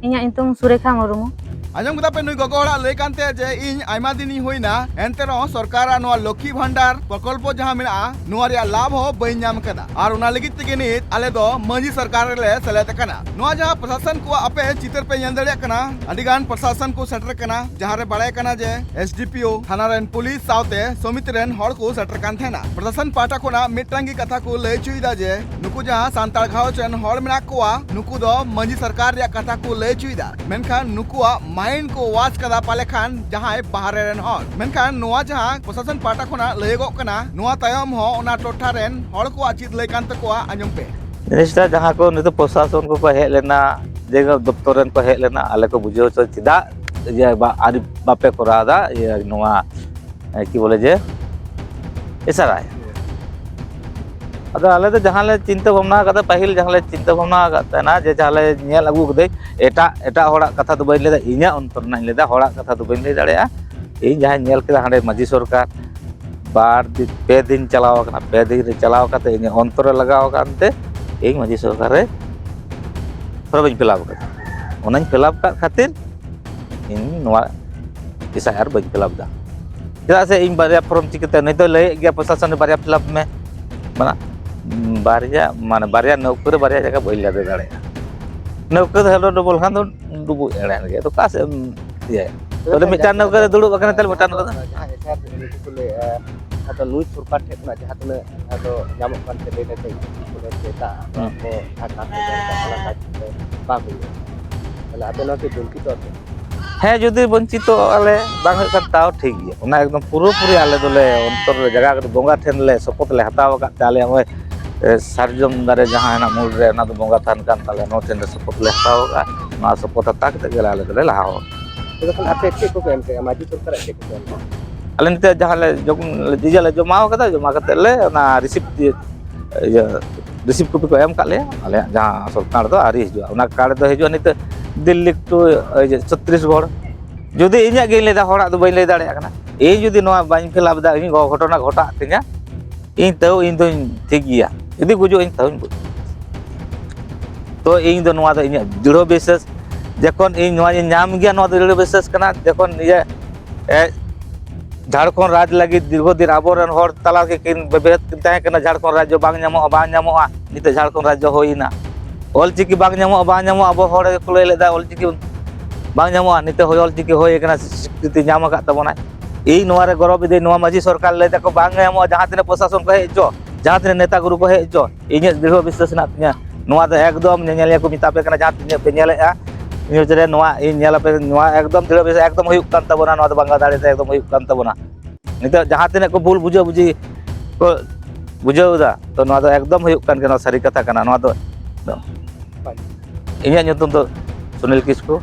ᱤᱧᱟᱹᱜ ᱧᱩᱛᱩᱢ ᱥᱩᱨᱮᱠᱷᱟ ᱢᱩᱨᱢᱩ᱾ ᱟᱸᱡᱚᱢ ᱠᱮᱫᱟ ᱯᱮ ᱱᱩᱭ ᱜᱚᱜᱚ ᱦᱚᱲᱟᱜ ᱞᱟᱹᱭ ᱠᱟᱱ ᱛᱟᱭᱟ ᱡᱮ, "ᱤᱧ ᱟᱭᱢᱟ ᱫᱤᱱᱤᱧ ᱦᱩᱭᱱᱟ, ᱮᱱᱛᱮ ᱨᱮᱦᱚᱸ ᱥᱚᱨᱠᱟᱨᱟᱜ ᱱᱚᱣᱟ ᱞᱚᱠᱠᱷᱤ ᱵᱷᱟᱱᱰᱟᱨ ᱯᱨᱚᱠᱚᱞᱯᱚ ᱡᱟᱦᱟᱸ ᱢᱮᱱᱟᱜᱼᱟ, ᱱᱚᱣᱟ ᱨᱮᱭᱟᱜ ᱞᱟᱵᱷ ᱦᱚᱸ ᱵᱟᱹᱧ ᱧᱟᱢ ᱠᱟᱫᱟ᱾ ᱟᱨ ᱚᱱᱟ ᱞᱟᱹᱜᱤᱫ ᱛᱮᱜᱮ ᱱᱤᱛ ᱟᱞᱮ ᱫᱚ ᱢᱟᱹᱡᱷᱤ ᱥᱚᱨᱠᱟᱨ ᱨᱮᱞᱮ ᱥᱮᱞᱮᱫ ᱟᱠᱟᱱᱟ᱾" ᱱᱚᱣᱟ ᱡᱟᱦᱟᱸ ᱯᱨᱚᱥᱟᱥᱚᱱ ᱠᱚᱣᱟᱜ ᱟᱯᱮ ᱪᱤᱛᱟᱹᱨ ᱯᱮ ᱧᱮᱞ ᱫᱟᱲᱮᱭᱟᱜ ᱠᱟᱱᱟ, ᱟᱹᱰᱤ ᱜᱟᱱ ᱯᱨᱚᱥᱟᱥᱚᱱ ᱠᱚ ᱥᱮᱴᱮᱨ ᱠᱟᱱᱟ, ᱡᱟᱦᱟᱸ ᱨᱮ ᱵᱟᱲᱟᱭ ᱠᱟᱱᱟ ᱡᱮ S D P O, ᱛᱷᱟᱱᱟ ᱨᱮᱱ ᱯᱩᱞᱤᱥ ᱥᱟᱶᱛᱮ ᱥᱚᱢᱤᱛᱤ ᱨᱮᱱ ᱦᱚᱲ ᱠᱚ ᱥᱮᱴᱮᱨ ᱠᱟᱱ ᱛᱟᱦᱮᱱᱟ᱾ ᱯᱨᱚᱥᱟᱥᱚᱱ ᱯᱟᱦᱴᱟ ᱠᱷᱚᱱᱟᱜ ᱢᱤᱫᱴᱟᱝ ᱜᱮ ᱠᱟᱛᱷᱟ ᱠᱚ ᱞᱟᱹᱭ ᱦᱚᱪᱚᱭᱮᱫᱟ ᱡᱮ, ᱱᱩᱠᱩ ᱡᱟᱦᱟᱸ ᱥᱟᱱᱛᱟᱲ ᱜᱷᱟᱨᱚᱸᱡᱽ ᱨᱮᱱ ᱦᱚᱲ ᱢᱮᱱᱟᱜ ᱠᱚᱣᱟ, ᱱᱩᱠᱩ ᱫᱚ ᱢᱟᱹᱡᱷᱤ ᱥᱚᱨᱠᱟᱨ ᱨᱮᱭᱟᱜ ᱠᱟᱛᱷᱟ ᱠᱚ ᱞᱟᱹᱭ ᱦᱚᱪᱚᱭᱮᱫᱟ, ᱢᱮᱱᱠᱷᱟᱱ ᱱᱩᱠᱩᱣᱟᱜ mind ᱠᱚ wash ᱠᱟᱫᱟ ᱯᱟᱞᱮ ᱠᱷᱟᱱ ᱡᱟᱦᱟᱸᱭ ᱵᱟᱦᱨᱮ ᱨᱮᱱ ᱦᱚᱲ᱾ ᱢᱮᱱᱠᱷᱟᱱ ᱱᱚᱣᱟ ᱡᱟᱦᱟᱸ ᱯᱨᱚᱥᱟᱥᱚᱱ ᱯᱟᱦᱴᱟ ᱠᱷᱚᱱᱟᱜ ᱞᱟᱹᱭᱚᱜᱚᱜ ᱠᱟᱱᱟ, ᱱᱚᱣᱟ ᱛᱟᱭᱚᱢ ᱦᱚᱸ ᱚᱱᱟ ᱴᱚᱴᱷᱟ ᱨᱮᱱ ᱦᱚᱲ ᱠᱚᱣᱟᱜ ᱪᱮᱫ ᱞᱟᱹᱭ ᱠᱟᱱ ᱛᱟᱠᱚᱣᱟ, ᱟᱸᱡᱚᱢ ᱯᱮ᱾ ᱡᱤᱱᱤᱥᱴᱟ ᱡᱟᱦᱟᱸ ᱠᱚ ᱱᱤᱛᱚᱜ ᱯᱨᱚᱥᱟᱥᱚᱱ ᱠᱚᱠᱚ ᱦᱮᱡ ᱞᱮᱱᱟ, ᱡᱮ ᱫᱚᱯᱛᱚᱨ ᱨᱮᱱ ᱠᱚ ᱦᱮᱡ ᱞᱮᱱᱟ, ᱟᱞᱮ ᱠᱚ ᱵᱩᱡᱷᱟᱹᱣ ᱦᱚᱪᱚ, ᱪᱮᱫᱟᱜ ᱡᱮ ᱵᱟ-, ᱟᱹᱰᱤ ᱵᱟᱯᱮ ᱠᱚᱨᱟᱣ ᱮᱫᱟ ᱤᱭᱟᱹ ᱱᱚᱣᱟ, ᱮ, ᱠᱤ ᱵᱚᱞᱮ ᱡᱮ ᱮᱥᱟᱨᱟᱭ᱾ ᱟᱫᱚ ᱟᱞᱮ ᱫᱚ ᱡᱟᱦᱟᱸ ᱞᱮ ᱪᱤᱱᱛᱟᱹ ᱵᱷᱟᱵᱽᱱᱟ ᱟᱠᱟᱫᱟ, ᱯᱟᱹᱦᱤᱞ ᱡᱟᱦᱟᱸ ᱞᱮ ᱪᱤᱱᱛᱟᱹ ᱵᱷᱟᱵᱽᱱᱟ ᱟᱠᱟᱫ ᱛᱟᱦᱮᱱᱟ, ᱡᱮ ᱡᱟᱦᱟᱸ ᱞᱮ ᱧᱮᱞ ᱟᱹᱜᱩ ᱠᱟᱹᱫᱟᱹᱧ, ᱮᱴᱟᱜ, ᱮᱴᱟᱜ ᱦᱚᱲᱟᱜ ᱠᱟᱛᱷᱟ ᱫᱚ ᱵᱟᱹᱧ ᱞᱟᱹᱭᱫᱟ, ᱤᱧᱟᱹᱜ ᱚᱱᱛᱚᱨ ᱨᱮᱱᱟᱜ ᱤᱧ ᱞᱟᱹᱭᱫᱟ, ᱦᱚᱲᱟᱜ ᱠᱟᱛᱷᱟ ᱫᱚ ᱵᱟᱹᱧ ᱞᱟᱹᱭ ᱫᱟᱲᱮᱭᱟᱜᱼᱟ᱾ ᱤᱧ ᱡᱟᱦᱟᱸᱧ ᱧᱮᱞ ᱠᱮᱫᱟ ᱦᱟᱸᱰᱮ ᱢᱟᱹᱡᱷᱤ ᱥᱚᱨᱠᱟᱨ, ᱵᱟᱨ ᱫᱤᱱ, ᱯᱮ ᱫᱤᱱ ᱪᱟᱞᱟᱣ ᱟᱠᱟᱱᱟ, ᱯᱮ ᱫᱤᱱ ᱨᱮ ᱪᱟᱞᱟᱣ ᱠᱟᱛᱮ ᱤᱧᱟᱹᱜ ᱚᱱᱛᱚᱨ ᱨᱮ ᱞᱟᱜᱟᱣ ᱟᱠᱟᱱ ᱛᱮ ᱤᱧ ᱢᱟᱹᱡᱷᱤ ᱥᱚᱨᱠᱟᱨ ᱨᱮ ᱯᱷᱚᱨᱢ ᱤᱧ ᱯᱷᱤᱞᱟᱯ ᱟᱠᱟᱫᱟ᱾ ᱚᱱᱟᱧ ᱯᱷᱤᱞᱟᱯ ᱟᱠᱟᱫ ᱠᱷᱟᱹᱛᱤᱨ ᱤᱧ ᱱᱚᱣᱟ ᱮᱥ ᱟᱭ ᱟᱨ ᱵᱟᱹᱧ ᱯᱷᱤᱞᱟᱯ ᱮᱫᱟ᱾ ᱪᱮᱫᱟᱜ ᱥᱮ ᱤᱧ ᱵᱟᱨᱭᱟ ᱯᱷᱚᱨᱢ ᱪᱤᱠᱟᱹᱛᱮ, ᱱᱤᱛ ᱫᱚᱭ ᱞᱟᱹᱭᱮᱫ ᱜᱮᱭᱟ ᱯᱨᱚᱥᱟᱥᱚᱱ ᱨᱮ ᱵᱟᱨᱭᱟ ᱯᱷᱤᱞᱟᱯ ᱢᱮ, ᱢᱟᱱᱮ ᱵᱟᱨᱭᱟ, ᱢᱟᱱᱮ ᱵᱟᱨᱭᱟ ᱱᱟᱹᱣᱠᱟᱹ ᱨᱮ ᱵᱟᱨᱭᱟ ᱡᱟᱭᱜᱟ ᱵᱟᱹᱧ ᱞᱟᱫᱮ ᱫᱟᱲᱮᱭᱟᱜᱼᱟ᱾ ᱱᱟᱹᱣᱠᱟᱹ ᱫᱚ ᱦᱮᱞᱳ ᱰᱚᱵᱚᱞ ᱠᱷᱟᱱ ᱫᱚ ᱰᱩᱵᱩᱡ ᱮᱲᱮ ᱜᱮ, ᱟᱫᱚ ᱚᱠᱟ ᱥᱮᱫ ᱮᱢ ᱤᱭᱟᱹᱭᱟ? ᱛᱚᱵᱮ ᱢᱤᱫᱴᱟᱝ ᱱᱟᱹᱣᱠᱟᱹ ᱨᱮ ᱫᱩᱲᱩᱵ ᱟᱠᱟᱱᱟ, ᱛᱟᱦᱞᱮ ᱢᱤᱫᱴᱟᱝ ᱱᱟᱹᱣᱠᱟᱹ ᱫᱚ ᱡᱟᱦᱟᱸ ᱮᱥ ᱟᱭ ᱟᱨ ᱠᱚ ᱞᱟᱹᱭᱮᱫᱼᱟ, ᱟᱫᱚ ᱱᱩᱭ ᱥᱚᱨᱠᱟᱨ ᱴᱷᱮᱱ ᱠᱷᱚᱱᱟᱜ ᱡᱟᱦᱟᱸ ᱛᱤᱱᱟᱹᱜ ᱟᱫᱚ ᱧᱟᱢᱚᱜ ᱠᱟᱱ ᱛᱮ ᱞᱟᱹᱭ ᱫᱟᱠᱚ ᱥᱮ ᱮᱴᱟᱜ ᱦᱚᱲ ᱠᱚ ᱡᱟᱦᱟᱸ ᱠᱟᱹᱢᱤ ᱠᱟᱱ ᱛᱟᱠᱚᱣᱟ, ᱚᱱᱟ ᱠᱟᱡᱽ ᱠᱚ ᱵᱟᱝ ᱦᱩᱭᱩᱜᱼᱟ᱾ ᱛᱟᱦᱞᱮ ᱟᱯᱮ ᱱᱚᱣᱟ ᱠᱤ ᱵᱚᱧᱪᱤᱛᱚᱜ ᱟᱯᱮ? ᱦᱮᱸ, ᱡᱩᱫᱤ ᱵᱚᱧᱪᱤᱛᱚᱜ ᱟᱞᱮ, ᱵᱟᱝ ᱦᱩᱭᱩᱜ ᱠᱷᱟᱱ ᱛᱟᱣ ᱴᱷᱤᱠ ᱜᱮᱭᱟ᱾ ᱚᱱᱟ ᱮᱠᱫᱚᱢ ᱯᱩᱨᱟᱹᱯᱩᱨᱤ ᱟᱞᱮ ᱫᱚᱞᱮ ᱚᱱᱛᱚᱨ ᱨᱮ ᱡᱟᱭᱜᱟ ᱠᱟᱛᱮ ᱵᱚᱸᱜᱟ ᱴᱷᱮᱱ ᱞᱮ ᱥᱚᱯᱚᱛ ᱞᱮ ᱦᱟᱛᱟᱣ ᱟᱠᱟᱫ ᱛᱮ, ᱟᱞᱮ ᱱᱚᱜᱼᱚᱭ, ᱮ, ᱥᱟᱨᱡᱚᱢ ᱫᱟᱨᱮ ᱡᱟᱦᱟᱸ ᱦᱮᱱᱟᱜ ᱢᱩᱞ ᱨᱮ, ᱚᱱᱟ ᱫᱚ ᱵᱚᱸᱜᱟ ᱛᱷᱟᱱ ᱠᱟᱱ ᱛᱟᱞᱮᱭᱟ᱾ ᱱᱚᱣᱟ ᱴᱷᱮᱱ ᱞᱮ ᱥᱚᱯᱚᱛ ᱞᱮ ᱦᱟᱛᱟᱣ ᱟᱠᱟᱫᱼᱟ᱾ ᱱᱚᱣᱟ ᱥᱚᱯᱚᱛ ᱦᱟᱛᱟᱣ ᱠᱟᱛᱮ ᱜᱮ ᱟᱞᱮ ᱫᱚᱞᱮ ᱞᱟᱦᱟᱣᱟ᱾ ᱛᱚᱵᱮ ᱠᱷᱟᱱ ᱟᱯᱮ ᱪᱮᱫ ᱠᱚᱯᱮ ᱮᱢ ᱠᱮᱜᱼᱟ? ᱢᱟᱹᱡᱷᱤ ᱥᱚᱨᱠᱟᱨᱟᱜ ᱪᱮᱫ ᱠᱚᱯᱮ ᱮᱢ ᱠᱮᱜᱼᱟ? ᱟᱞᱮ ᱱᱤᱛᱚᱜ ᱡᱟᱦᱟᱸ ᱞᱮ ᱡᱚᱢ, ᱤᱭᱟᱹ ᱞᱮ ᱡᱚᱢᱟᱣ ᱠᱟᱫᱟ, ᱡᱚᱢᱟ ᱠᱟᱛᱮ ᱞᱮ ᱚᱱᱟ ᱨᱤᱥᱤᱯᱴ, ᱤᱭᱟᱹ, ᱨᱤᱥᱤᱯᱴ ᱠᱚᱯᱤ ᱠᱚ ᱮᱢ ᱠᱟᱜ ᱞᱮᱭᱟ᱾ ᱟᱞᱮᱭᱟᱜ ᱡᱟᱦᱟᱸ ᱟᱥᱚᱞ ᱠᱟᱨᱰ ᱫᱚ ᱟᱹᱣᱨᱤ ᱦᱤᱡᱩᱜᱼᱟ᱾ ᱚᱱᱟ ᱠᱟᱨᱰ ᱫᱚ ᱦᱤᱡᱩᱜᱼᱟ ᱱᱤᱛᱚᱜ ᱫᱤᱞᱞᱤ ᱴᱩ, ᱤᱭᱟᱹ, ᱪᱷᱚᱛᱨᱤᱥᱜᱚᱲ᱾ ᱡᱩᱫᱤ ᱤᱧᱟᱹᱜ ᱜᱮᱧ ᱞᱟᱹᱭᱫᱟ, ᱦᱚᱲᱟᱜ ᱫᱚ ᱵᱟᱹᱧ ᱞᱟᱹᱭ ᱫᱟᱲᱮᱭᱟᱜ ᱠᱟᱱᱟ᱾ ᱤᱧ ᱡᱩᱫᱤ ᱱᱚᱣᱟ ᱵᱟᱹᱧ ᱯᱷᱤᱞᱟᱯ ᱮᱫᱟ, ᱤᱧ ᱜᱷᱚᱴᱚᱱᱟ ᱜᱷᱚᱴᱟᱜ ᱛᱤᱧᱟ, ᱤᱧ ᱛᱟᱹᱣ ᱤᱧ ᱫᱚᱧ ᱴᱷᱤᱠ ᱜᱮᱭᱟ᱾ ᱡᱩᱫᱤ ᱜᱩᱡᱩᱜ ᱟᱹᱧ, ᱛᱟᱹᱣ ᱤᱧ ᱜᱩᱡᱩᱜ᱾ ᱛᱚ ᱤᱧ ᱫᱚ ᱱᱚᱣᱟ ᱫᱚ ᱤᱧᱟᱹᱜ ᱫᱨᱤᱲᱦᱚ ᱵᱤᱥᱥᱟᱹᱥ, ᱡᱚᱠᱷᱚᱱ ᱤᱧ ᱱᱚᱣᱟ ᱤᱧ ᱧᱟᱢ ᱜᱮᱭᱟ, ᱱᱚᱣᱟ ᱫᱚ ᱫᱨᱤᱲᱦᱚ ᱵᱤᱥᱥᱟᱹᱥ ᱠᱟᱱᱟ᱾ ᱡᱚᱠᱷᱚᱱ ᱤᱭᱟᱹ, ᱮ, ᱡᱷᱟᱲᱠᱷᱚᱸᱰ ᱨᱟᱡᱽ ᱞᱟᱹᱜᱤᱫ ᱫᱤᱨᱜᱷᱚ ᱫᱤᱱ ᱟᱵᱚᱨᱮᱱ ᱦᱚᱲ ᱛᱟᱞᱟ ᱨᱮᱜᱮ ᱠᱤᱱ ᱵᱮᱵᱷᱮᱫ ᱠᱤᱱ ᱛᱟᱦᱮᱸ ᱠᱟᱱᱟ, ᱡᱷᱟᱲᱠᱷᱚᱸᱰ ᱨᱟᱡᱽᱡᱚ ᱵᱟᱝ ᱧᱟᱢᱚᱜᱼᱟ, ᱵᱟᱝ ᱧᱟᱢᱚᱜᱼᱟ, ᱱᱤᱛᱚᱜ ᱡᱷᱟᱲᱠᱷᱚᱸᱰ ᱨᱟᱡᱽᱡᱚ ᱦᱩᱭᱮᱱᱟ᱾ ᱚᱞᱪᱤᱠᱤ ᱵᱟᱝ ᱧᱟᱢᱚᱜᱼᱟ, ᱵᱟᱝ ᱧᱟᱢᱚᱜᱼᱟ, ᱟᱵᱚ ᱦᱚᱲ ᱜᱮᱠᱚ ᱞᱟᱹᱭ ᱞᱮᱫᱟ ᱚᱞᱪᱤᱠᱤ ᱵᱟᱝ ᱧᱟᱢᱚᱜᱼᱟ, ᱱᱤᱛᱚᱜ ᱦᱚᱭ ᱚᱞᱪᱤᱠᱤ ᱦᱩᱭ ᱟᱠᱟᱱᱟ, ᱥᱤᱠᱨᱤᱛᱤ ᱧᱟᱢ ᱟᱠᱟᱫ ᱛᱟᱵᱚᱱᱟᱭ᱾ ᱤᱧ ᱱᱚᱣᱟ ᱨᱮ ᱜᱚᱨᱚᱵᱽ ᱤᱫᱟᱹᱧ, ᱱᱚᱣᱟ ᱢᱟᱹᱡᱷᱤ ᱥᱚᱨᱠᱟᱨ ᱞᱟᱹᱭ ᱫᱟᱠᱚ ᱵᱟᱝ ᱧᱟᱢᱚᱜᱼᱟ, ᱡᱟᱦᱟᱸ ᱛᱤᱱᱟᱹᱜ ᱯᱨᱚᱥᱟᱥᱚᱱ ᱠᱚ ᱦᱮᱡ ᱦᱚᱪᱚ, ᱡᱟᱦᱟᱸ ᱛᱤᱱᱟᱹᱜ ᱱᱮᱛᱟ ᱜᱩᱨᱩ ᱠᱚ ᱦᱮᱡ ᱦᱚᱪᱚ, ᱤᱧᱟᱹᱜ ᱫᱨᱤᱲᱦᱚ ᱵᱤᱥᱥᱟᱥ ᱦᱮᱱᱟᱜ ᱛᱤᱧᱟᱹ᱾ ᱱᱚᱣᱟ ᱫᱚ ᱮᱠᱫᱚᱢ ᱧᱮᱧᱮᱞᱤᱭᱟᱹ ᱠᱚ ᱢᱮᱛᱟ ᱯᱮ ᱠᱟᱱᱟ, ᱡᱟᱦᱟᱸ ᱛᱤᱱᱟᱹᱜ ᱯᱮ ᱧᱮᱞᱮᱫᱼᱟ ᱱᱤᱭᱩᱡᱽ ᱨᱮ, ᱱᱚᱣᱟ ᱤᱧ ᱧᱮᱞ ᱟᱯᱮ, ᱱᱚᱣᱟ ᱮᱠᱫᱚᱢ ᱫᱨᱤᱲᱦᱚ ᱵᱤᱥᱥᱟᱥ ᱮᱠᱫᱚᱢ ᱦᱩᱭᱩᱜ ᱠᱟᱱ ᱛᱟᱵᱚᱱᱟ, ᱱᱚᱣᱟ ᱫᱚ ᱵᱟᱝᱞᱟ ᱫᱟᱲᱮ ᱛᱮ ᱮᱠᱫᱚᱢ ᱦᱩᱭᱩᱜ ᱠᱟᱱ ᱛᱟᱵᱚᱱᱟ᱾ ᱱᱤᱛᱚᱜ ᱡᱟᱦᱟᱸ ᱛᱤᱱᱟᱹᱜ ᱠᱚ ᱵᱷᱩᱞ ᱵᱩᱡᱷᱟᱹ ᱵᱩᱡᱷᱤ ᱠᱚ ᱵᱩᱡᱷᱟᱹᱣ ᱮᱫᱟ, ᱛᱚ ᱱᱚᱣᱟ ᱫᱚ ᱮᱠᱫᱚᱢ ᱦᱩᱭᱩᱜ ᱠᱟᱱ ᱜᱮᱭᱟ, ᱱᱚᱣᱟ ᱥᱟᱹᱨᱤ ᱠᱟᱛᱷᱟ ᱠᱟᱱᱟ᱾ ᱱᱚᱣᱟ ᱫᱚ, ᱫᱚ ᱤᱧᱟᱹᱜ ᱧᱩᱛᱩᱢ ᱫᱚ ᱥᱩᱱᱤᱞ ᱠᱤᱥᱠᱩ,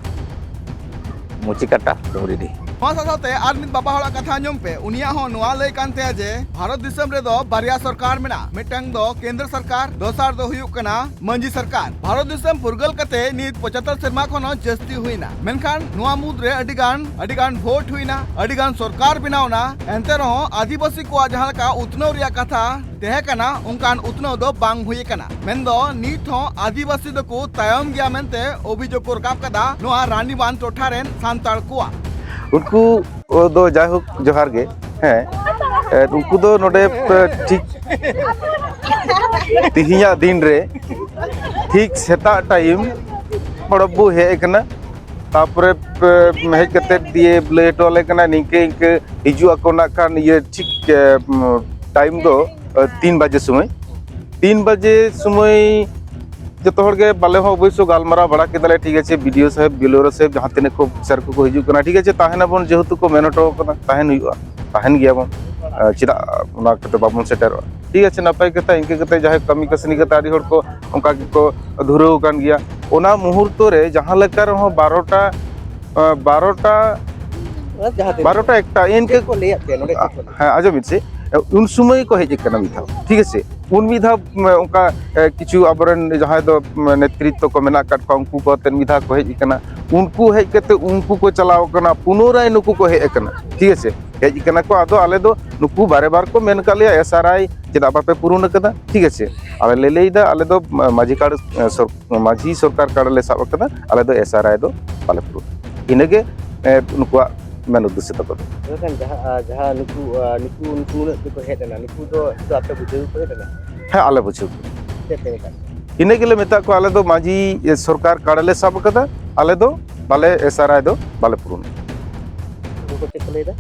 ᱢᱩᱪᱤᱠᱟᱴᱟ, ᱰᱩᱝᱨᱤᱰᱤ᱾ ᱱᱚᱣᱟ ᱥᱟᱶ ᱥᱟᱶᱛᱮ ᱟᱨ ᱢᱤᱫ ᱵᱟᱵᱟ ᱦᱚᱲᱟᱜ ᱠᱟᱛᱷᱟ ᱟᱸᱡᱚᱢ ᱯᱮ, ᱩᱱᱤᱭᱟᱜ ᱦᱚᱸ ᱱᱚᱣᱟ ᱞᱟᱹᱭ ᱠᱟᱱ ᱛᱟᱭᱟ ᱡᱮ ᱵᱷᱟᱨᱚᱛ ᱫᱤᱥᱚᱢ ᱨᱮᱫᱚ ᱵᱟᱨᱭᱟ ᱥᱚᱨᱠᱟᱨ ᱢᱮᱱᱟᱜᱼᱟ, ᱢᱤᱫᱴᱟᱝ ᱫᱚ ᱠᱮᱱᱫᱨᱚ ᱥᱚᱨᱠᱟᱨ, ᱫᱚᱥᱟᱨ ᱫᱚ ᱦᱩᱭᱩᱜ ᱠᱟᱱᱟ ᱢᱟᱹᱡᱷᱤ ᱥᱚᱨᱠᱟᱨ᱾ ᱵᱷᱟᱨᱚᱛ ᱫᱤᱥᱚᱢ ᱯᱷᱩᱨᱜᱟᱹᱞ ᱠᱟᱛᱮ ᱱᱤᱛ ᱯᱚᱸᱪᱟᱛᱛᱳᱨ ᱥᱮᱨᱢᱟ ᱠᱷᱚᱱ ᱦᱚᱸ ᱡᱟᱹᱥᱛᱤ ᱦᱩᱭᱱᱟ, ᱢᱮᱱᱠᱷᱟᱱ ᱱᱚᱣᱟ ᱢᱩᱫᱽᱨᱮ ᱟᱹᱰᱤ ᱜᱟᱱ, ᱟᱹᱰᱤ ᱜᱟᱱ ᱵᱷᱳᱴ ᱦᱩᱭᱱᱟ, ᱟᱹᱰᱤ ᱜᱟᱱ ᱥᱚᱨᱠᱟᱨ ᱵᱮᱱᱟᱣᱱᱟ, ᱮᱱᱛᱮ ᱨᱮᱦᱚᱸ ᱟᱹᱫᱤᱵᱟᱹᱥᱤ ᱠᱚᱣᱟᱜ ᱡᱟᱦᱟᱸ ᱞᱮᱠᱟ ᱩᱛᱱᱟᱹᱣ ᱨᱮᱭᱟᱜ ᱠᱟᱛᱷᱟ ᱛᱟᱦᱮᱸ ᱠᱟᱱᱟ, ᱚᱱᱠᱟᱱ ᱩᱛᱱᱟᱹᱣ ᱫᱚ ᱵᱟᱝ ᱦᱩᱭ ᱟᱠᱟᱱᱟ᱾ ᱢᱮᱱᱫᱚ ᱱᱤᱛ ᱦᱚᱸ ᱟᱹᱫᱤᱵᱟᱹᱥᱤ ᱫᱚᱠᱚ ᱛᱟᱭᱚᱢ ᱜᱮᱭᱟ ᱢᱮᱱᱛᱮ ᱚᱵᱷᱤᱡᱳᱜᱽ ᱠᱚ ᱨᱟᱠᱟᱵ ᱠᱟᱫᱟ ᱱᱚᱣᱟ ᱨᱟᱱᱤᱵᱟᱸᱫᱷ ᱴᱚᱴᱷᱟ ᱨᱮᱱ ᱥᱟᱱᱛᱟᱲ ᱠᱚᱣᱟᱜ᱾ ᱩᱱᱠᱩ ᱫᱚ ᱡᱟᱭᱦᱳᱠ ᱡᱚᱦᱟᱨ ᱜᱮ, ᱦᱮᱸ, ᱮ, ᱩᱱᱠᱩ ᱫᱚ ᱱᱚᱰᱮ, ᱮ, ᱴᱷᱤᱠ ᱛᱤᱦᱤᱧᱟᱜ ᱫᱤᱱ ᱨᱮ ᱴᱷᱤᱠ ᱥᱮᱛᱟᱜ ᱴᱟᱭᱤᱢ ᱦᱚᱲ ᱵᱚ ᱦᱮᱡ ᱟᱠᱟᱱᱟ, ᱛᱟᱯᱚᱨᱮ, ᱮ, ᱦᱮᱡ ᱠᱟᱛᱮ ᱫᱤᱭᱮ ᱞᱟᱹᱭ ᱦᱚᱴᱚ ᱟᱞᱮ ᱠᱟᱱᱟ ᱱᱤᱝᱠᱟᱹ ᱤᱱᱠᱟᱹ ᱦᱤᱡᱩᱜ ᱟᱠᱚ ᱱᱟᱜ ᱠᱷᱟᱱ ᱤᱭᱟᱹ ᱴᱷᱤᱠ, ᱮ, ᱴᱟᱭᱤᱢ ᱫᱚ, ᱮ, ᱛᱤᱱ ᱵᱟᱡᱮ ᱥᱚᱢᱚᱭ, ᱛᱤᱱ ᱵᱟᱡᱮ ᱥᱚᱢᱚᱭ ᱡᱚᱛᱚ ᱦᱚᱲ ᱜᱮ ᱵᱟᱞᱮ ᱦᱚᱸ ᱚᱵᱚᱥᱥᱚ ᱜᱟᱞᱢᱟᱨᱟᱣ ᱵᱟᱲᱟ ᱠᱮᱫᱟᱞᱮ, ᱴᱷᱤᱠ ᱟᱪᱷᱮ, ᱵᱤ ᱰᱤ ᱳ ᱥᱟᱦᱮᱵᱽ, ᱵᱤ ᱮᱞ ᱳ ᱥᱟᱦᱮᱵᱽ, ᱡᱟᱦᱟᱸ ᱛᱤᱱᱟᱹᱜ ᱠᱚ ᱚᱯᱷᱤᱥᱟᱨ ᱠᱚᱠᱚ ᱦᱤᱡᱩᱜ ᱠᱟᱱᱟ, ᱴᱷᱤᱠ ᱟᱪᱷᱮ, ᱛᱟᱦᱮᱱᱟᱵᱚᱱ, ᱡᱮᱦᱮᱛᱩ ᱠᱚ ᱢᱮᱱ ᱦᱚᱴᱚ ᱠᱟᱫᱟ, ᱛᱟᱦᱮᱱ ᱦᱩᱭᱩᱜᱼᱟ, ᱛᱟᱦᱮᱱ ᱜᱮᱭᱟᱵᱚᱱ, ᱟᱨ ᱪᱮᱫᱟᱜ ᱚᱱᱟ ᱠᱟᱛᱮ ᱵᱟᱵᱚᱱ ᱥᱮᱴᱮᱨᱚᱜᱼᱟ? ᱴᱷᱤᱠ ᱟᱪᱷᱮ, ᱱᱟᱯᱟᱭ ᱠᱟᱛᱷᱟ, ᱤᱱᱠᱟᱹ ᱠᱟᱛᱮ ᱡᱟᱦᱟᱸᱭ ᱠᱟᱹᱢᱤ ᱠᱟᱹᱥᱱᱤ ᱠᱟᱛᱮ ᱟᱹᱰᱤ ᱦᱚᱲ ᱠᱚ ᱚᱱᱠᱟ ᱜᱮᱠᱚ ᱫᱷᱩᱨᱟᱹᱣ ᱟᱠᱟᱱ ᱜᱮᱭᱟ᱾ ᱚᱱᱟ ᱢᱩᱦᱩᱨᱛᱚ ᱨᱮ ᱡᱟᱦᱟᱸ ᱞᱮᱠᱟ ᱨᱮᱦᱚᱸ ᱵᱟᱨᱚᱴᱟ, ᱟᱸ, ᱵᱟᱨᱚᱴᱟ, ᱟᱨ ᱡᱟᱦᱟᱸ ᱛᱤᱱ ᱵᱟᱨᱚᱴᱟ ᱮᱠᱴᱟ ᱤᱱᱠᱟᱹ ᱪᱮᱫ ᱠᱚ ᱞᱟᱹᱭᱟᱫ ᱯᱮᱭᱟ ᱱᱚᱰᱮ, ᱪᱮᱫ ᱠᱚ ᱞᱟᱹᱭᱟ? ᱦᱮᱸ, ᱟᱸᱡᱚᱢ ᱵᱤᱱ ᱥᱮ, ᱩᱱ ᱥᱚᱢᱚᱭ ᱠᱚ ᱦᱮᱡ ᱟᱠᱟᱱᱟ ᱢᱤᱫ ᱫᱷᱟᱣ, ᱴᱷᱤᱠ ᱟᱪᱷᱮ? ᱩᱱ ᱢᱤᱫ ᱫᱷᱟᱣ, ᱩᱢ, ᱚᱱᱠᱟ, ᱮ, ᱠᱤᱪᱷᱩ ᱟᱵᱚᱨᱮᱱ ᱡᱟᱦᱟᱸᱭ ᱫᱚ, ᱩᱢ, ᱱᱮᱛᱨᱤᱛᱛᱚ ᱠᱚ ᱢᱮᱱᱟᱜ ᱟᱠᱟᱫ ᱠᱚᱣᱟ, ᱩᱱᱠᱩ ᱠᱚ ᱟᱛᱮᱫ ᱢᱤᱫ ᱫᱷᱟᱣ ᱠᱚ ᱦᱮᱡ ᱟᱠᱟᱱᱟ᱾ ᱩᱱᱠᱩ ᱦᱮᱡ ᱠᱟᱛᱮ ᱩᱱᱠᱩ ᱠᱚ ᱪᱟᱞᱟᱣ ᱟᱠᱟᱱᱟ, ᱯᱩᱱᱚᱨᱟᱭ ᱱᱩᱠᱩ ᱠᱚ ᱦᱮᱡ ᱟᱠᱟᱱᱟ, ᱴᱷᱤᱠ ᱟᱪᱷᱮ? ᱦᱮᱡ ᱟᱠᱟᱱᱟ ᱠᱚ, ᱟᱫᱚ ᱟᱞᱮ ᱫᱚ ᱱᱩᱠᱩ ᱵᱟᱨᱮ ᱵᱟᱨ ᱠᱚ ᱢᱮᱱ ᱟᱠᱟᱫ ᱞᱮᱭᱟ, "ᱮᱥ ᱟᱨ ᱟᱭ ᱪᱮᱫᱟᱜ ᱵᱟᱯᱮ ᱯᱩᱨᱩᱱ ᱟᱠᱟᱫᱟ?" ᱴᱷᱤᱠ ᱟᱪᱷᱮ? ᱟᱞᱮ ᱞᱮ ᱞᱟᱹᱭ ᱮᱫᱟ, ᱟᱞᱮ ᱫᱚ ᱢᱟ-, ᱢᱟᱹᱡᱷᱤ ᱠᱟᱨᱰ, ᱮ, ᱥᱚᱨ-, ᱢᱟᱹᱡᱷᱤ ᱥᱚᱨᱠᱟᱨ ᱠᱟᱨᱰ ᱞᱮ ᱥᱟᱵ ᱟᱠᱟᱫᱟ, ᱟᱞᱮ ᱫᱚ ᱮᱥ ᱟᱨ ᱟᱭ ᱫᱚ ᱵᱟᱞᱮ ᱯᱩᱨᱩᱱ᱾ ᱤᱱᱟᱹᱜᱮ, ᱮ, ᱱᱩᱠᱩᱣᱟᱜ ᱢᱮᱱ ᱩᱫᱽᱫᱮᱥᱥᱚ ᱛᱟᱠᱚ ᱫᱚ᱾ ᱢᱮᱱᱠᱷᱟᱱ ᱡᱟᱦᱟᱸ, ᱟ, ᱡᱟᱦᱟᱸ ᱱᱩᱠᱩ, ᱟ, ᱱᱩᱠᱩ, ᱱᱩᱠᱩ ᱩᱱᱟᱹᱜ ᱫᱚᱠᱚ ᱦᱮᱡ ᱞᱮᱱᱟ, ᱱᱩᱠᱩ ᱫᱚ ᱥᱩᱫᱷᱩ ᱟᱯᱮ ᱵᱩᱡᱷᱟᱹᱣ ᱜᱮᱠᱚ ᱦᱮᱡ ᱞᱮᱱᱟ? ᱦᱮᱸ, ᱟᱞᱮ ᱵᱩᱡᱷᱟᱹᱣ᱾ ᱪᱮᱫ ᱯᱮ ᱢᱮᱛᱟᱜ ᱠᱚᱣᱟ? ᱤᱱᱟᱹ ᱜᱮᱞᱮ ᱢᱮᱛᱟᱜ ᱠᱚᱣᱟ, ᱟᱞᱮ ᱫᱚ ᱢᱟᱹᱡᱷᱤ, ᱮ, ᱥᱚᱨᱠᱟᱨ ᱠᱟᱲᱮ ᱞᱮ ᱥᱟᱵ ᱟᱠᱟᱫᱟ, ᱟᱞᱮ ᱫᱚ ᱵᱟᱞᱮ, ᱮᱥ ᱟᱨ ᱟᱭ ᱫᱚ ᱵᱟᱞᱮ ᱯᱩᱨᱩᱱᱟ᱾ ᱩᱱᱠᱩ ᱪᱮᱫ ᱠᱚ ᱞᱟᱹᱭᱫᱟ?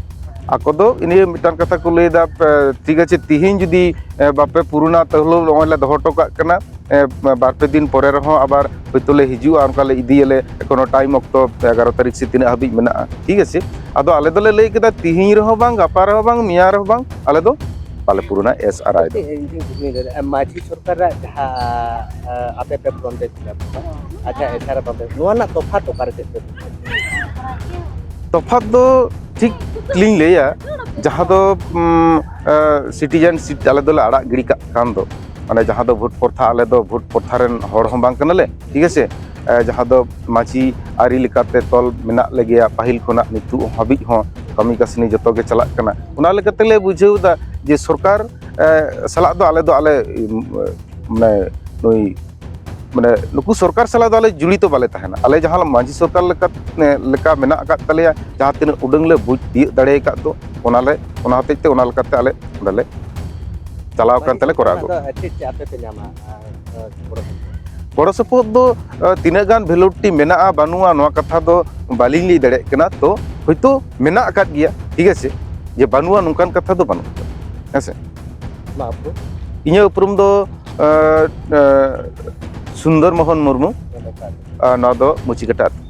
ᱟᱠᱚ ᱫᱚ ᱤᱱᱟᱹ ᱢᱤᱫᱴᱟᱝ ᱠᱟᱛᱷᱟ ᱠᱚ ᱞᱟᱹᱭᱫᱟ, ᱯᱮ, ᱴᱷᱤᱠ ᱟᱪᱷᱮ, ᱛᱤᱦᱤᱧ ᱡᱩᱫᱤ, ᱮ, ᱵᱟᱯᱮ ᱯᱩᱨᱩᱱᱟ, ᱛᱟᱦᱚᱞᱮ ᱱᱚᱜᱼᱚᱭ ᱞᱮ ᱫᱚᱦᱚ ᱦᱚᱴᱚ ᱠᱟᱜ ᱠᱟᱱᱟ, ᱮ, ᱵᱟᱨ ᱯᱮ ᱫᱤᱱ ᱯᱚᱨᱮ ᱨᱮᱦᱚᱸ ᱟᱵᱟᱨ ᱦᱚᱭᱛᱳ ᱞᱮ ᱦᱤᱡᱩᱜᱼᱟ, ᱚᱱᱠᱟ ᱞᱮ ᱤᱫᱤᱭᱟᱞᱮ, ᱮᱠᱷᱚᱱᱳ ᱴᱟᱭᱤᱢ ᱚᱠᱛᱚ ᱮᱜᱟᱨᱚ ᱛᱟᱹᱨᱤᱠᱷ ᱥᱮ ᱛᱤᱱᱟᱹᱜ ᱦᱟᱹᱵᱤᱡ ᱢᱮᱱᱟᱜᱼᱟ, ᱴᱷᱤᱠ ᱟᱪᱷᱮ᱾ ᱟᱫᱚ ᱟᱞᱮ ᱫᱚᱞᱮ ᱞᱟᱹᱭ ᱠᱮᱫᱟ, ᱛᱤᱦᱤᱧ ᱨᱮᱦᱚᱸ ᱵᱟᱝ, ᱜᱟᱯᱟ ᱨᱮᱦᱚᱸ ᱵᱟᱝ, ᱢᱮᱭᱟᱝ ᱨᱮᱦᱚᱸ ᱵᱟᱝ, ᱟᱞᱮ ᱫᱚ ᱵᱟᱞᱮ ᱯᱩᱨᱩᱱᱟ ᱮᱥ ᱟᱨ ᱟᱭ ᱫᱚ᱾ ᱤᱧ ᱤᱧ ᱠᱩᱠᱞᱤᱧ ᱞᱟᱹᱭᱫᱟ, ᱢᱟᱹᱡᱷᱤ ᱥᱚᱨᱠᱟᱨᱟᱜ ᱡᱟᱦᱟᱸ ᱟᱯᱮ ᱯᱮ ᱯᱷᱨᱚᱢ ᱯᱮ ᱯᱷᱤᱞᱟᱯ ᱠᱟᱫᱟ, ᱟᱪᱪᱷᱟ, ᱮᱥ ᱟᱨ ᱵᱟᱯᱮ, ᱱᱚᱣᱟ ᱨᱮᱱᱟᱜ ᱛᱚᱯᱷᱟᱛ ᱚᱠᱟᱨᱮ ᱪᱮᱫ ᱯᱮ? ᱛᱚᱯᱷᱟᱛ ᱫᱚ ᱴᱷᱤᱠ ᱞᱤᱧ ᱞᱟᱹᱭᱟ, ᱡᱟᱦᱟᱸ ᱫᱚ ᱥᱤᱴᱤᱡᱮᱱ ᱥᱤᱴ ᱟᱞᱮ ᱫᱚᱞᱮ ᱟᱲᱟᱜ ᱜᱤᱰᱤ ᱠᱟᱜ ᱠᱟᱱ ᱫᱚ, ᱢᱟᱱᱮ ᱡᱟᱦᱟᱸ ᱫᱚ ᱵᱷᱳᱴ ᱯᱨᱚᱛᱷᱟ, ᱟᱞᱮ ᱫᱚ ᱵᱷᱳᱴ ᱯᱨᱚᱛᱷᱟ ᱨᱮᱱ ᱦᱚᱲ ᱦᱚᱸ ᱵᱟᱝ ᱠᱟᱱᱟᱞᱮ, ᱴᱷᱤᱠ ᱟᱪᱷᱮ᱾ ᱡᱟᱦᱟᱸ ᱫᱚ ᱢᱟᱹᱡᱷᱤ ᱟᱹᱨᱤ ᱞᱮᱠᱟᱛᱮ ᱛᱚᱞ ᱢᱮᱱᱟᱜ ᱞᱮᱜᱮᱭᱟ ᱯᱟᱹᱦᱤᱞ ᱠᱷᱚᱱᱟᱜ ᱱᱤᱛᱚᱜ ᱦᱟᱹᱵᱤᱡ ᱦᱚᱸ, ᱠᱟᱹᱢᱤ ᱠᱟᱹᱥᱱᱤ ᱡᱚᱛᱚ ᱜᱮ ᱪᱟᱞᱟᱜ ᱠᱟᱱᱟ᱾ ᱚᱱᱟ ᱞᱮᱠᱟ ᱛᱮᱞᱮ ᱵᱩᱡᱷᱟᱹᱣ ᱮᱫᱟ ᱡᱮ ᱥᱚᱨᱠᱟᱨ ᱥᱟᱞᱟᱜ ᱫᱚ ᱟᱞᱮ ᱫᱚ ᱟᱞᱮ ᱢᱟᱱᱮ ᱱᱩᱭ ᱢᱟᱱᱮ ᱱᱩᱠᱩ ᱥᱚᱨᱠᱟᱨ ᱥᱟᱞᱟᱜ ᱫᱚ ᱟᱞᱮ ᱡᱩᱲᱤᱛᱚ ᱵᱟᱞᱮ ᱛᱟᱦᱮᱱᱟ᱾ ᱟᱞᱮ ᱡᱟᱦᱟᱸ ᱢᱟᱹᱡᱷᱤ ᱥᱚᱨᱠᱟᱨ ᱞᱮᱠᱟ ᱞᱮᱠᱟ ᱢᱮᱱᱟᱜ ᱟᱠᱟᱫ ᱛᱟᱞᱮᱭᱟ, ᱡᱟᱦᱟᱸ ᱛᱤᱱᱟᱹᱜ ᱩᱰᱟᱹᱝ ᱞᱮ ᱵᱩᱡᱽ ᱛᱤᱭᱳᱜ ᱫᱟᱲᱮ ᱟᱠᱟᱫ ᱫᱚ, ᱚᱱᱟᱞᱮ ᱚᱱᱟ ᱦᱚᱛᱮᱡ ᱛᱮ ᱚᱱᱟ ᱞᱮᱠᱟᱛᱮ ᱟᱞᱮ ᱚᱸᱰᱮᱞᱮ ᱪᱟᱞᱟᱣ ᱟᱠᱟᱱ ᱛᱮᱞᱮ ᱠᱚᱨᱟᱣ ᱟᱹᱜᱩ᱾ ᱪᱮᱫ ᱪᱮᱫ ᱟᱯᱮ ᱯᱮ ᱧᱟᱢᱟ? ᱜᱚᱲᱚ ᱥᱚᱯᱚᱦᱚᱫ ᱫᱚ ᱛᱤᱱᱟᱹᱜ ᱜᱟᱱ ᱵᱷᱮᱞᱤᱰᱤᱴᱤ ᱢᱮᱱᱟᱜᱼᱟ ᱵᱟᱹᱱᱩᱜᱼᱟ, ᱱᱚᱣᱟ ᱠᱟᱛᱷᱟ ᱫᱚ ᱵᱟᱹᱞᱤᱧ ᱞᱟᱹᱭ ᱫᱟᱲᱮᱭᱟᱜ ᱠᱟᱱᱟ᱾ ᱛᱚ ᱦᱚᱭᱛᱳ ᱢᱮᱱᱟᱜ ᱟᱠᱟᱫ ᱜᱮᱭᱟ, ᱴᱷᱤᱠ ᱟᱪᱷᱮ, ᱡᱮ ᱵᱟᱹᱱᱩᱜᱼᱟ ᱱᱚᱝᱠᱟᱱ ᱠᱟᱛᱷᱟ ᱫᱚ ᱵᱟᱹᱱᱩᱜ ᱟᱠᱟᱫᱟ᱾ ᱦᱮᱸ ᱥᱮ? ᱟᱢᱟᱜ ᱩᱯᱨᱩᱢ? ᱤᱧᱟᱹᱜ ᱩᱯᱨᱩᱢ ᱫᱚ ᱥᱩᱱᱫᱚᱨ ᱢᱳᱦᱚᱱ ᱢᱩᱨᱢᱩ᱾ ᱱᱚᱣᱟ ᱫᱚ ᱢᱩᱪᱤᱠᱟᱴᱟ ᱟᱹᱛᱩ,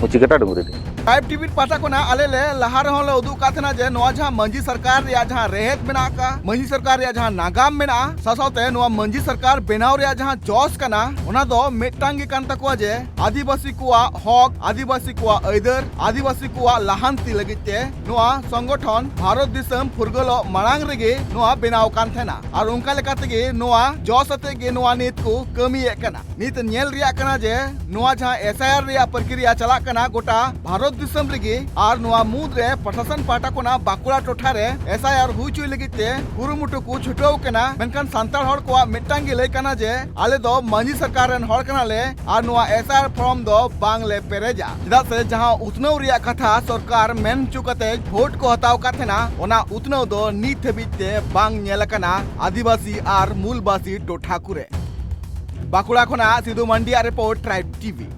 ᱢᱩᱪᱤᱠᱟᱴᱟ ᱰᱩᱝᱨᱤᱰᱤ᱾ ᱴᱨᱟᱭᱤᱵᱽ ᱴᱤᱵᱷᱤ ᱯᱟᱦᱴᱟ ᱠᱷᱚᱱᱟᱜ ᱟᱞᱮ ᱞᱮ ᱞᱟᱦᱟ ᱨᱮᱦᱚᱸ ᱞᱮ ᱩᱫᱩᱜ ᱟᱠᱟᱫ ᱛᱟᱦᱮᱱᱟ ᱡᱮ ᱱᱚᱣᱟ ᱡᱟᱦᱟᱸ ᱢᱟᱹᱡᱷᱤ ᱥᱚᱨᱠᱟᱨ ᱨᱮᱭᱟᱜ ᱡᱟᱦᱟᱸ ᱨᱮᱦᱮᱫ ᱢᱮᱱᱟᱜ ᱟᱠᱟᱫ, ᱢᱟᱹᱡᱷᱤ ᱥᱚᱨᱠᱟᱨ ᱨᱮᱭᱟᱜ ᱡᱟᱦᱟᱸ ᱱᱟᱜᱟᱢ ᱢᱮᱱᱟᱜᱼᱟ, ᱥᱟᱶ ᱥᱟᱶᱛᱮ ᱱᱚᱣᱟ ᱢᱟᱹᱡᱷᱤ ᱥᱚᱨᱠᱟᱨ ᱵᱮᱱᱟᱣ ᱨᱮᱭᱟᱜ ᱡᱟᱦᱟᱸ ᱡᱚᱥ ᱠᱟᱱᱟ, ᱚᱱᱟ ᱫᱚ ᱢᱤᱫᱴᱟᱝ ᱜᱮ ᱠᱟᱱ ᱛᱟᱠᱚᱣᱟ ᱡᱮ ᱟᱹᱫᱤᱵᱟᱹᱥᱤ ᱠᱚᱣᱟᱜ ᱦᱚᱠ, ᱟᱹᱫᱤᱵᱟᱹᱥᱤ ᱠᱚᱣᱟᱜ ᱟᱹᱭᱫᱟᱹᱨ, ᱟᱹᱫᱤᱵᱟᱹᱥᱤ ᱠᱚᱣᱟᱜ ᱞᱟᱦᱟᱱᱛᱤ ᱞᱟᱹᱜᱤᱫ ᱛᱮ ᱱᱚᱣᱟ ᱥᱚᱝᱜᱚᱴᱷᱚᱱ ᱵᱷᱟᱨᱚᱛ ᱫᱤᱥᱚᱢ ᱯᱷᱩᱨᱜᱟᱹᱞᱚᱜ ᱢᱟᱲᱟᱝ ᱨᱮᱜᱮ ᱱᱚᱣᱟ ᱵᱮᱱᱟᱣ ᱠᱟᱱ ᱛᱟᱦᱮᱱᱟ᱾ ᱟᱨ ᱚᱱᱠᱟ ᱞᱮᱠᱟ ᱛᱮᱜᱮ ᱱᱚᱣᱟ ᱡᱚᱥ ᱟᱛᱮ ᱜᱮ ᱱᱚᱣᱟ ᱱᱤᱛ ᱠᱚ ᱠᱟᱹᱢᱤᱭᱮᱫ ᱠᱟᱱᱟ᱾ ᱱᱤᱛ ᱧᱮᱞ ᱨᱮᱭᱟᱜ ᱠᱟᱱᱟ ᱡᱮ ᱱᱚᱣᱟ ᱡᱟᱦᱟᱸ ᱮᱥ ᱟᱭ ᱟᱨ ᱨᱮᱭᱟᱜ ᱯᱨᱚᱠᱨᱤᱭᱟ ᱪᱟᱞᱟᱜ ᱠᱟᱱᱟ ᱜᱚᱴᱟ ᱵᱷᱟᱨᱚᱛ ᱫᱤᱥᱚᱢ ᱨᱮᱜᱮ, ᱟᱨ ᱱᱚᱣᱟ ᱢᱩᱫᱽ ᱨᱮ ᱯᱨᱚᱥᱟᱥᱚᱱ ᱯᱟᱦᱴᱟ ᱠᱷᱚᱱᱟᱜ ᱵᱟᱸᱠᱩᱲᱟ ᱴᱚᱴᱷᱟ ᱨᱮ ᱮᱥ ᱟᱭ ᱟᱨ ᱦᱩᱭ ᱦᱚᱪᱚᱭ ᱞᱟᱹᱜᱤᱫ ᱛᱮ ᱠᱩᱨᱩᱢᱩᱴᱩ ᱠᱚ ᱪᱷᱩᱴᱟᱹᱣ ᱠᱟᱱᱟ᱾ ᱢᱮᱱᱠᱷᱟᱱ ᱥᱟᱱᱛᱟᱲ ᱦᱚᱲ ᱠᱚᱣᱟᱜ ᱢᱤᱫᱴᱟᱝ ᱜᱮ ᱞᱟᱹᱭ ᱠᱟᱱᱟ ᱡᱮ ᱟᱞᱮ ᱫᱚ ᱢᱟᱹᱡᱷᱤ ᱥᱚᱨᱠᱟᱨ ᱨᱮᱱ ᱦᱚᱲ ᱠᱟᱱᱟᱞᱮ ᱟᱨ ᱱᱚᱣᱟ ᱮᱥ ᱟᱭ ᱟᱨ ᱯᱷᱚᱨᱢ ᱫᱚ ᱵᱟᱝ ᱞᱮ ᱯᱮᱨᱮᱡᱟ, ᱪᱮᱫᱟᱜ ᱥᱮ ᱡᱟᱦᱟᱸ ᱩᱛᱱᱟᱹᱣ ᱨᱮᱭᱟᱜ ᱠᱟᱛᱷᱟ ᱥᱚᱨᱠᱟᱨ ᱢᱮᱱ ᱦᱚᱪᱚ ᱠᱟᱛᱮ ᱵᱷᱳᱴ ᱠᱚ ᱦᱟᱛᱟᱣ ᱟᱠᱟᱫ ᱛᱟᱦᱮᱱᱟ, ᱚᱱᱟ ᱩᱛᱱᱟᱹᱣ ᱫᱚ ᱱᱤᱛ ᱦᱟᱹᱵᱤᱡ ᱛᱮ ᱵᱟᱝ ᱧᱮᱞ ᱟᱠᱟᱱᱟ ᱟᱹᱫᱤᱵᱟᱹᱥᱤ ᱟᱨ ᱢᱩᱞᱵᱟᱥᱤ ᱴᱚᱴᱷᱟ ᱠᱚᱨᱮ᱾ ᱵᱟᱸᱠᱩᱲᱟ ᱠᱷᱚᱱᱟᱜ ᱥᱤᱫᱷᱩ ᱢᱟᱱᱰᱤᱭᱟᱜ ᱨᱤᱯᱳᱨᱴ, ᱴᱨᱟᱭᱤᱵᱽ ᱴᱤᱵᱷᱤ᱾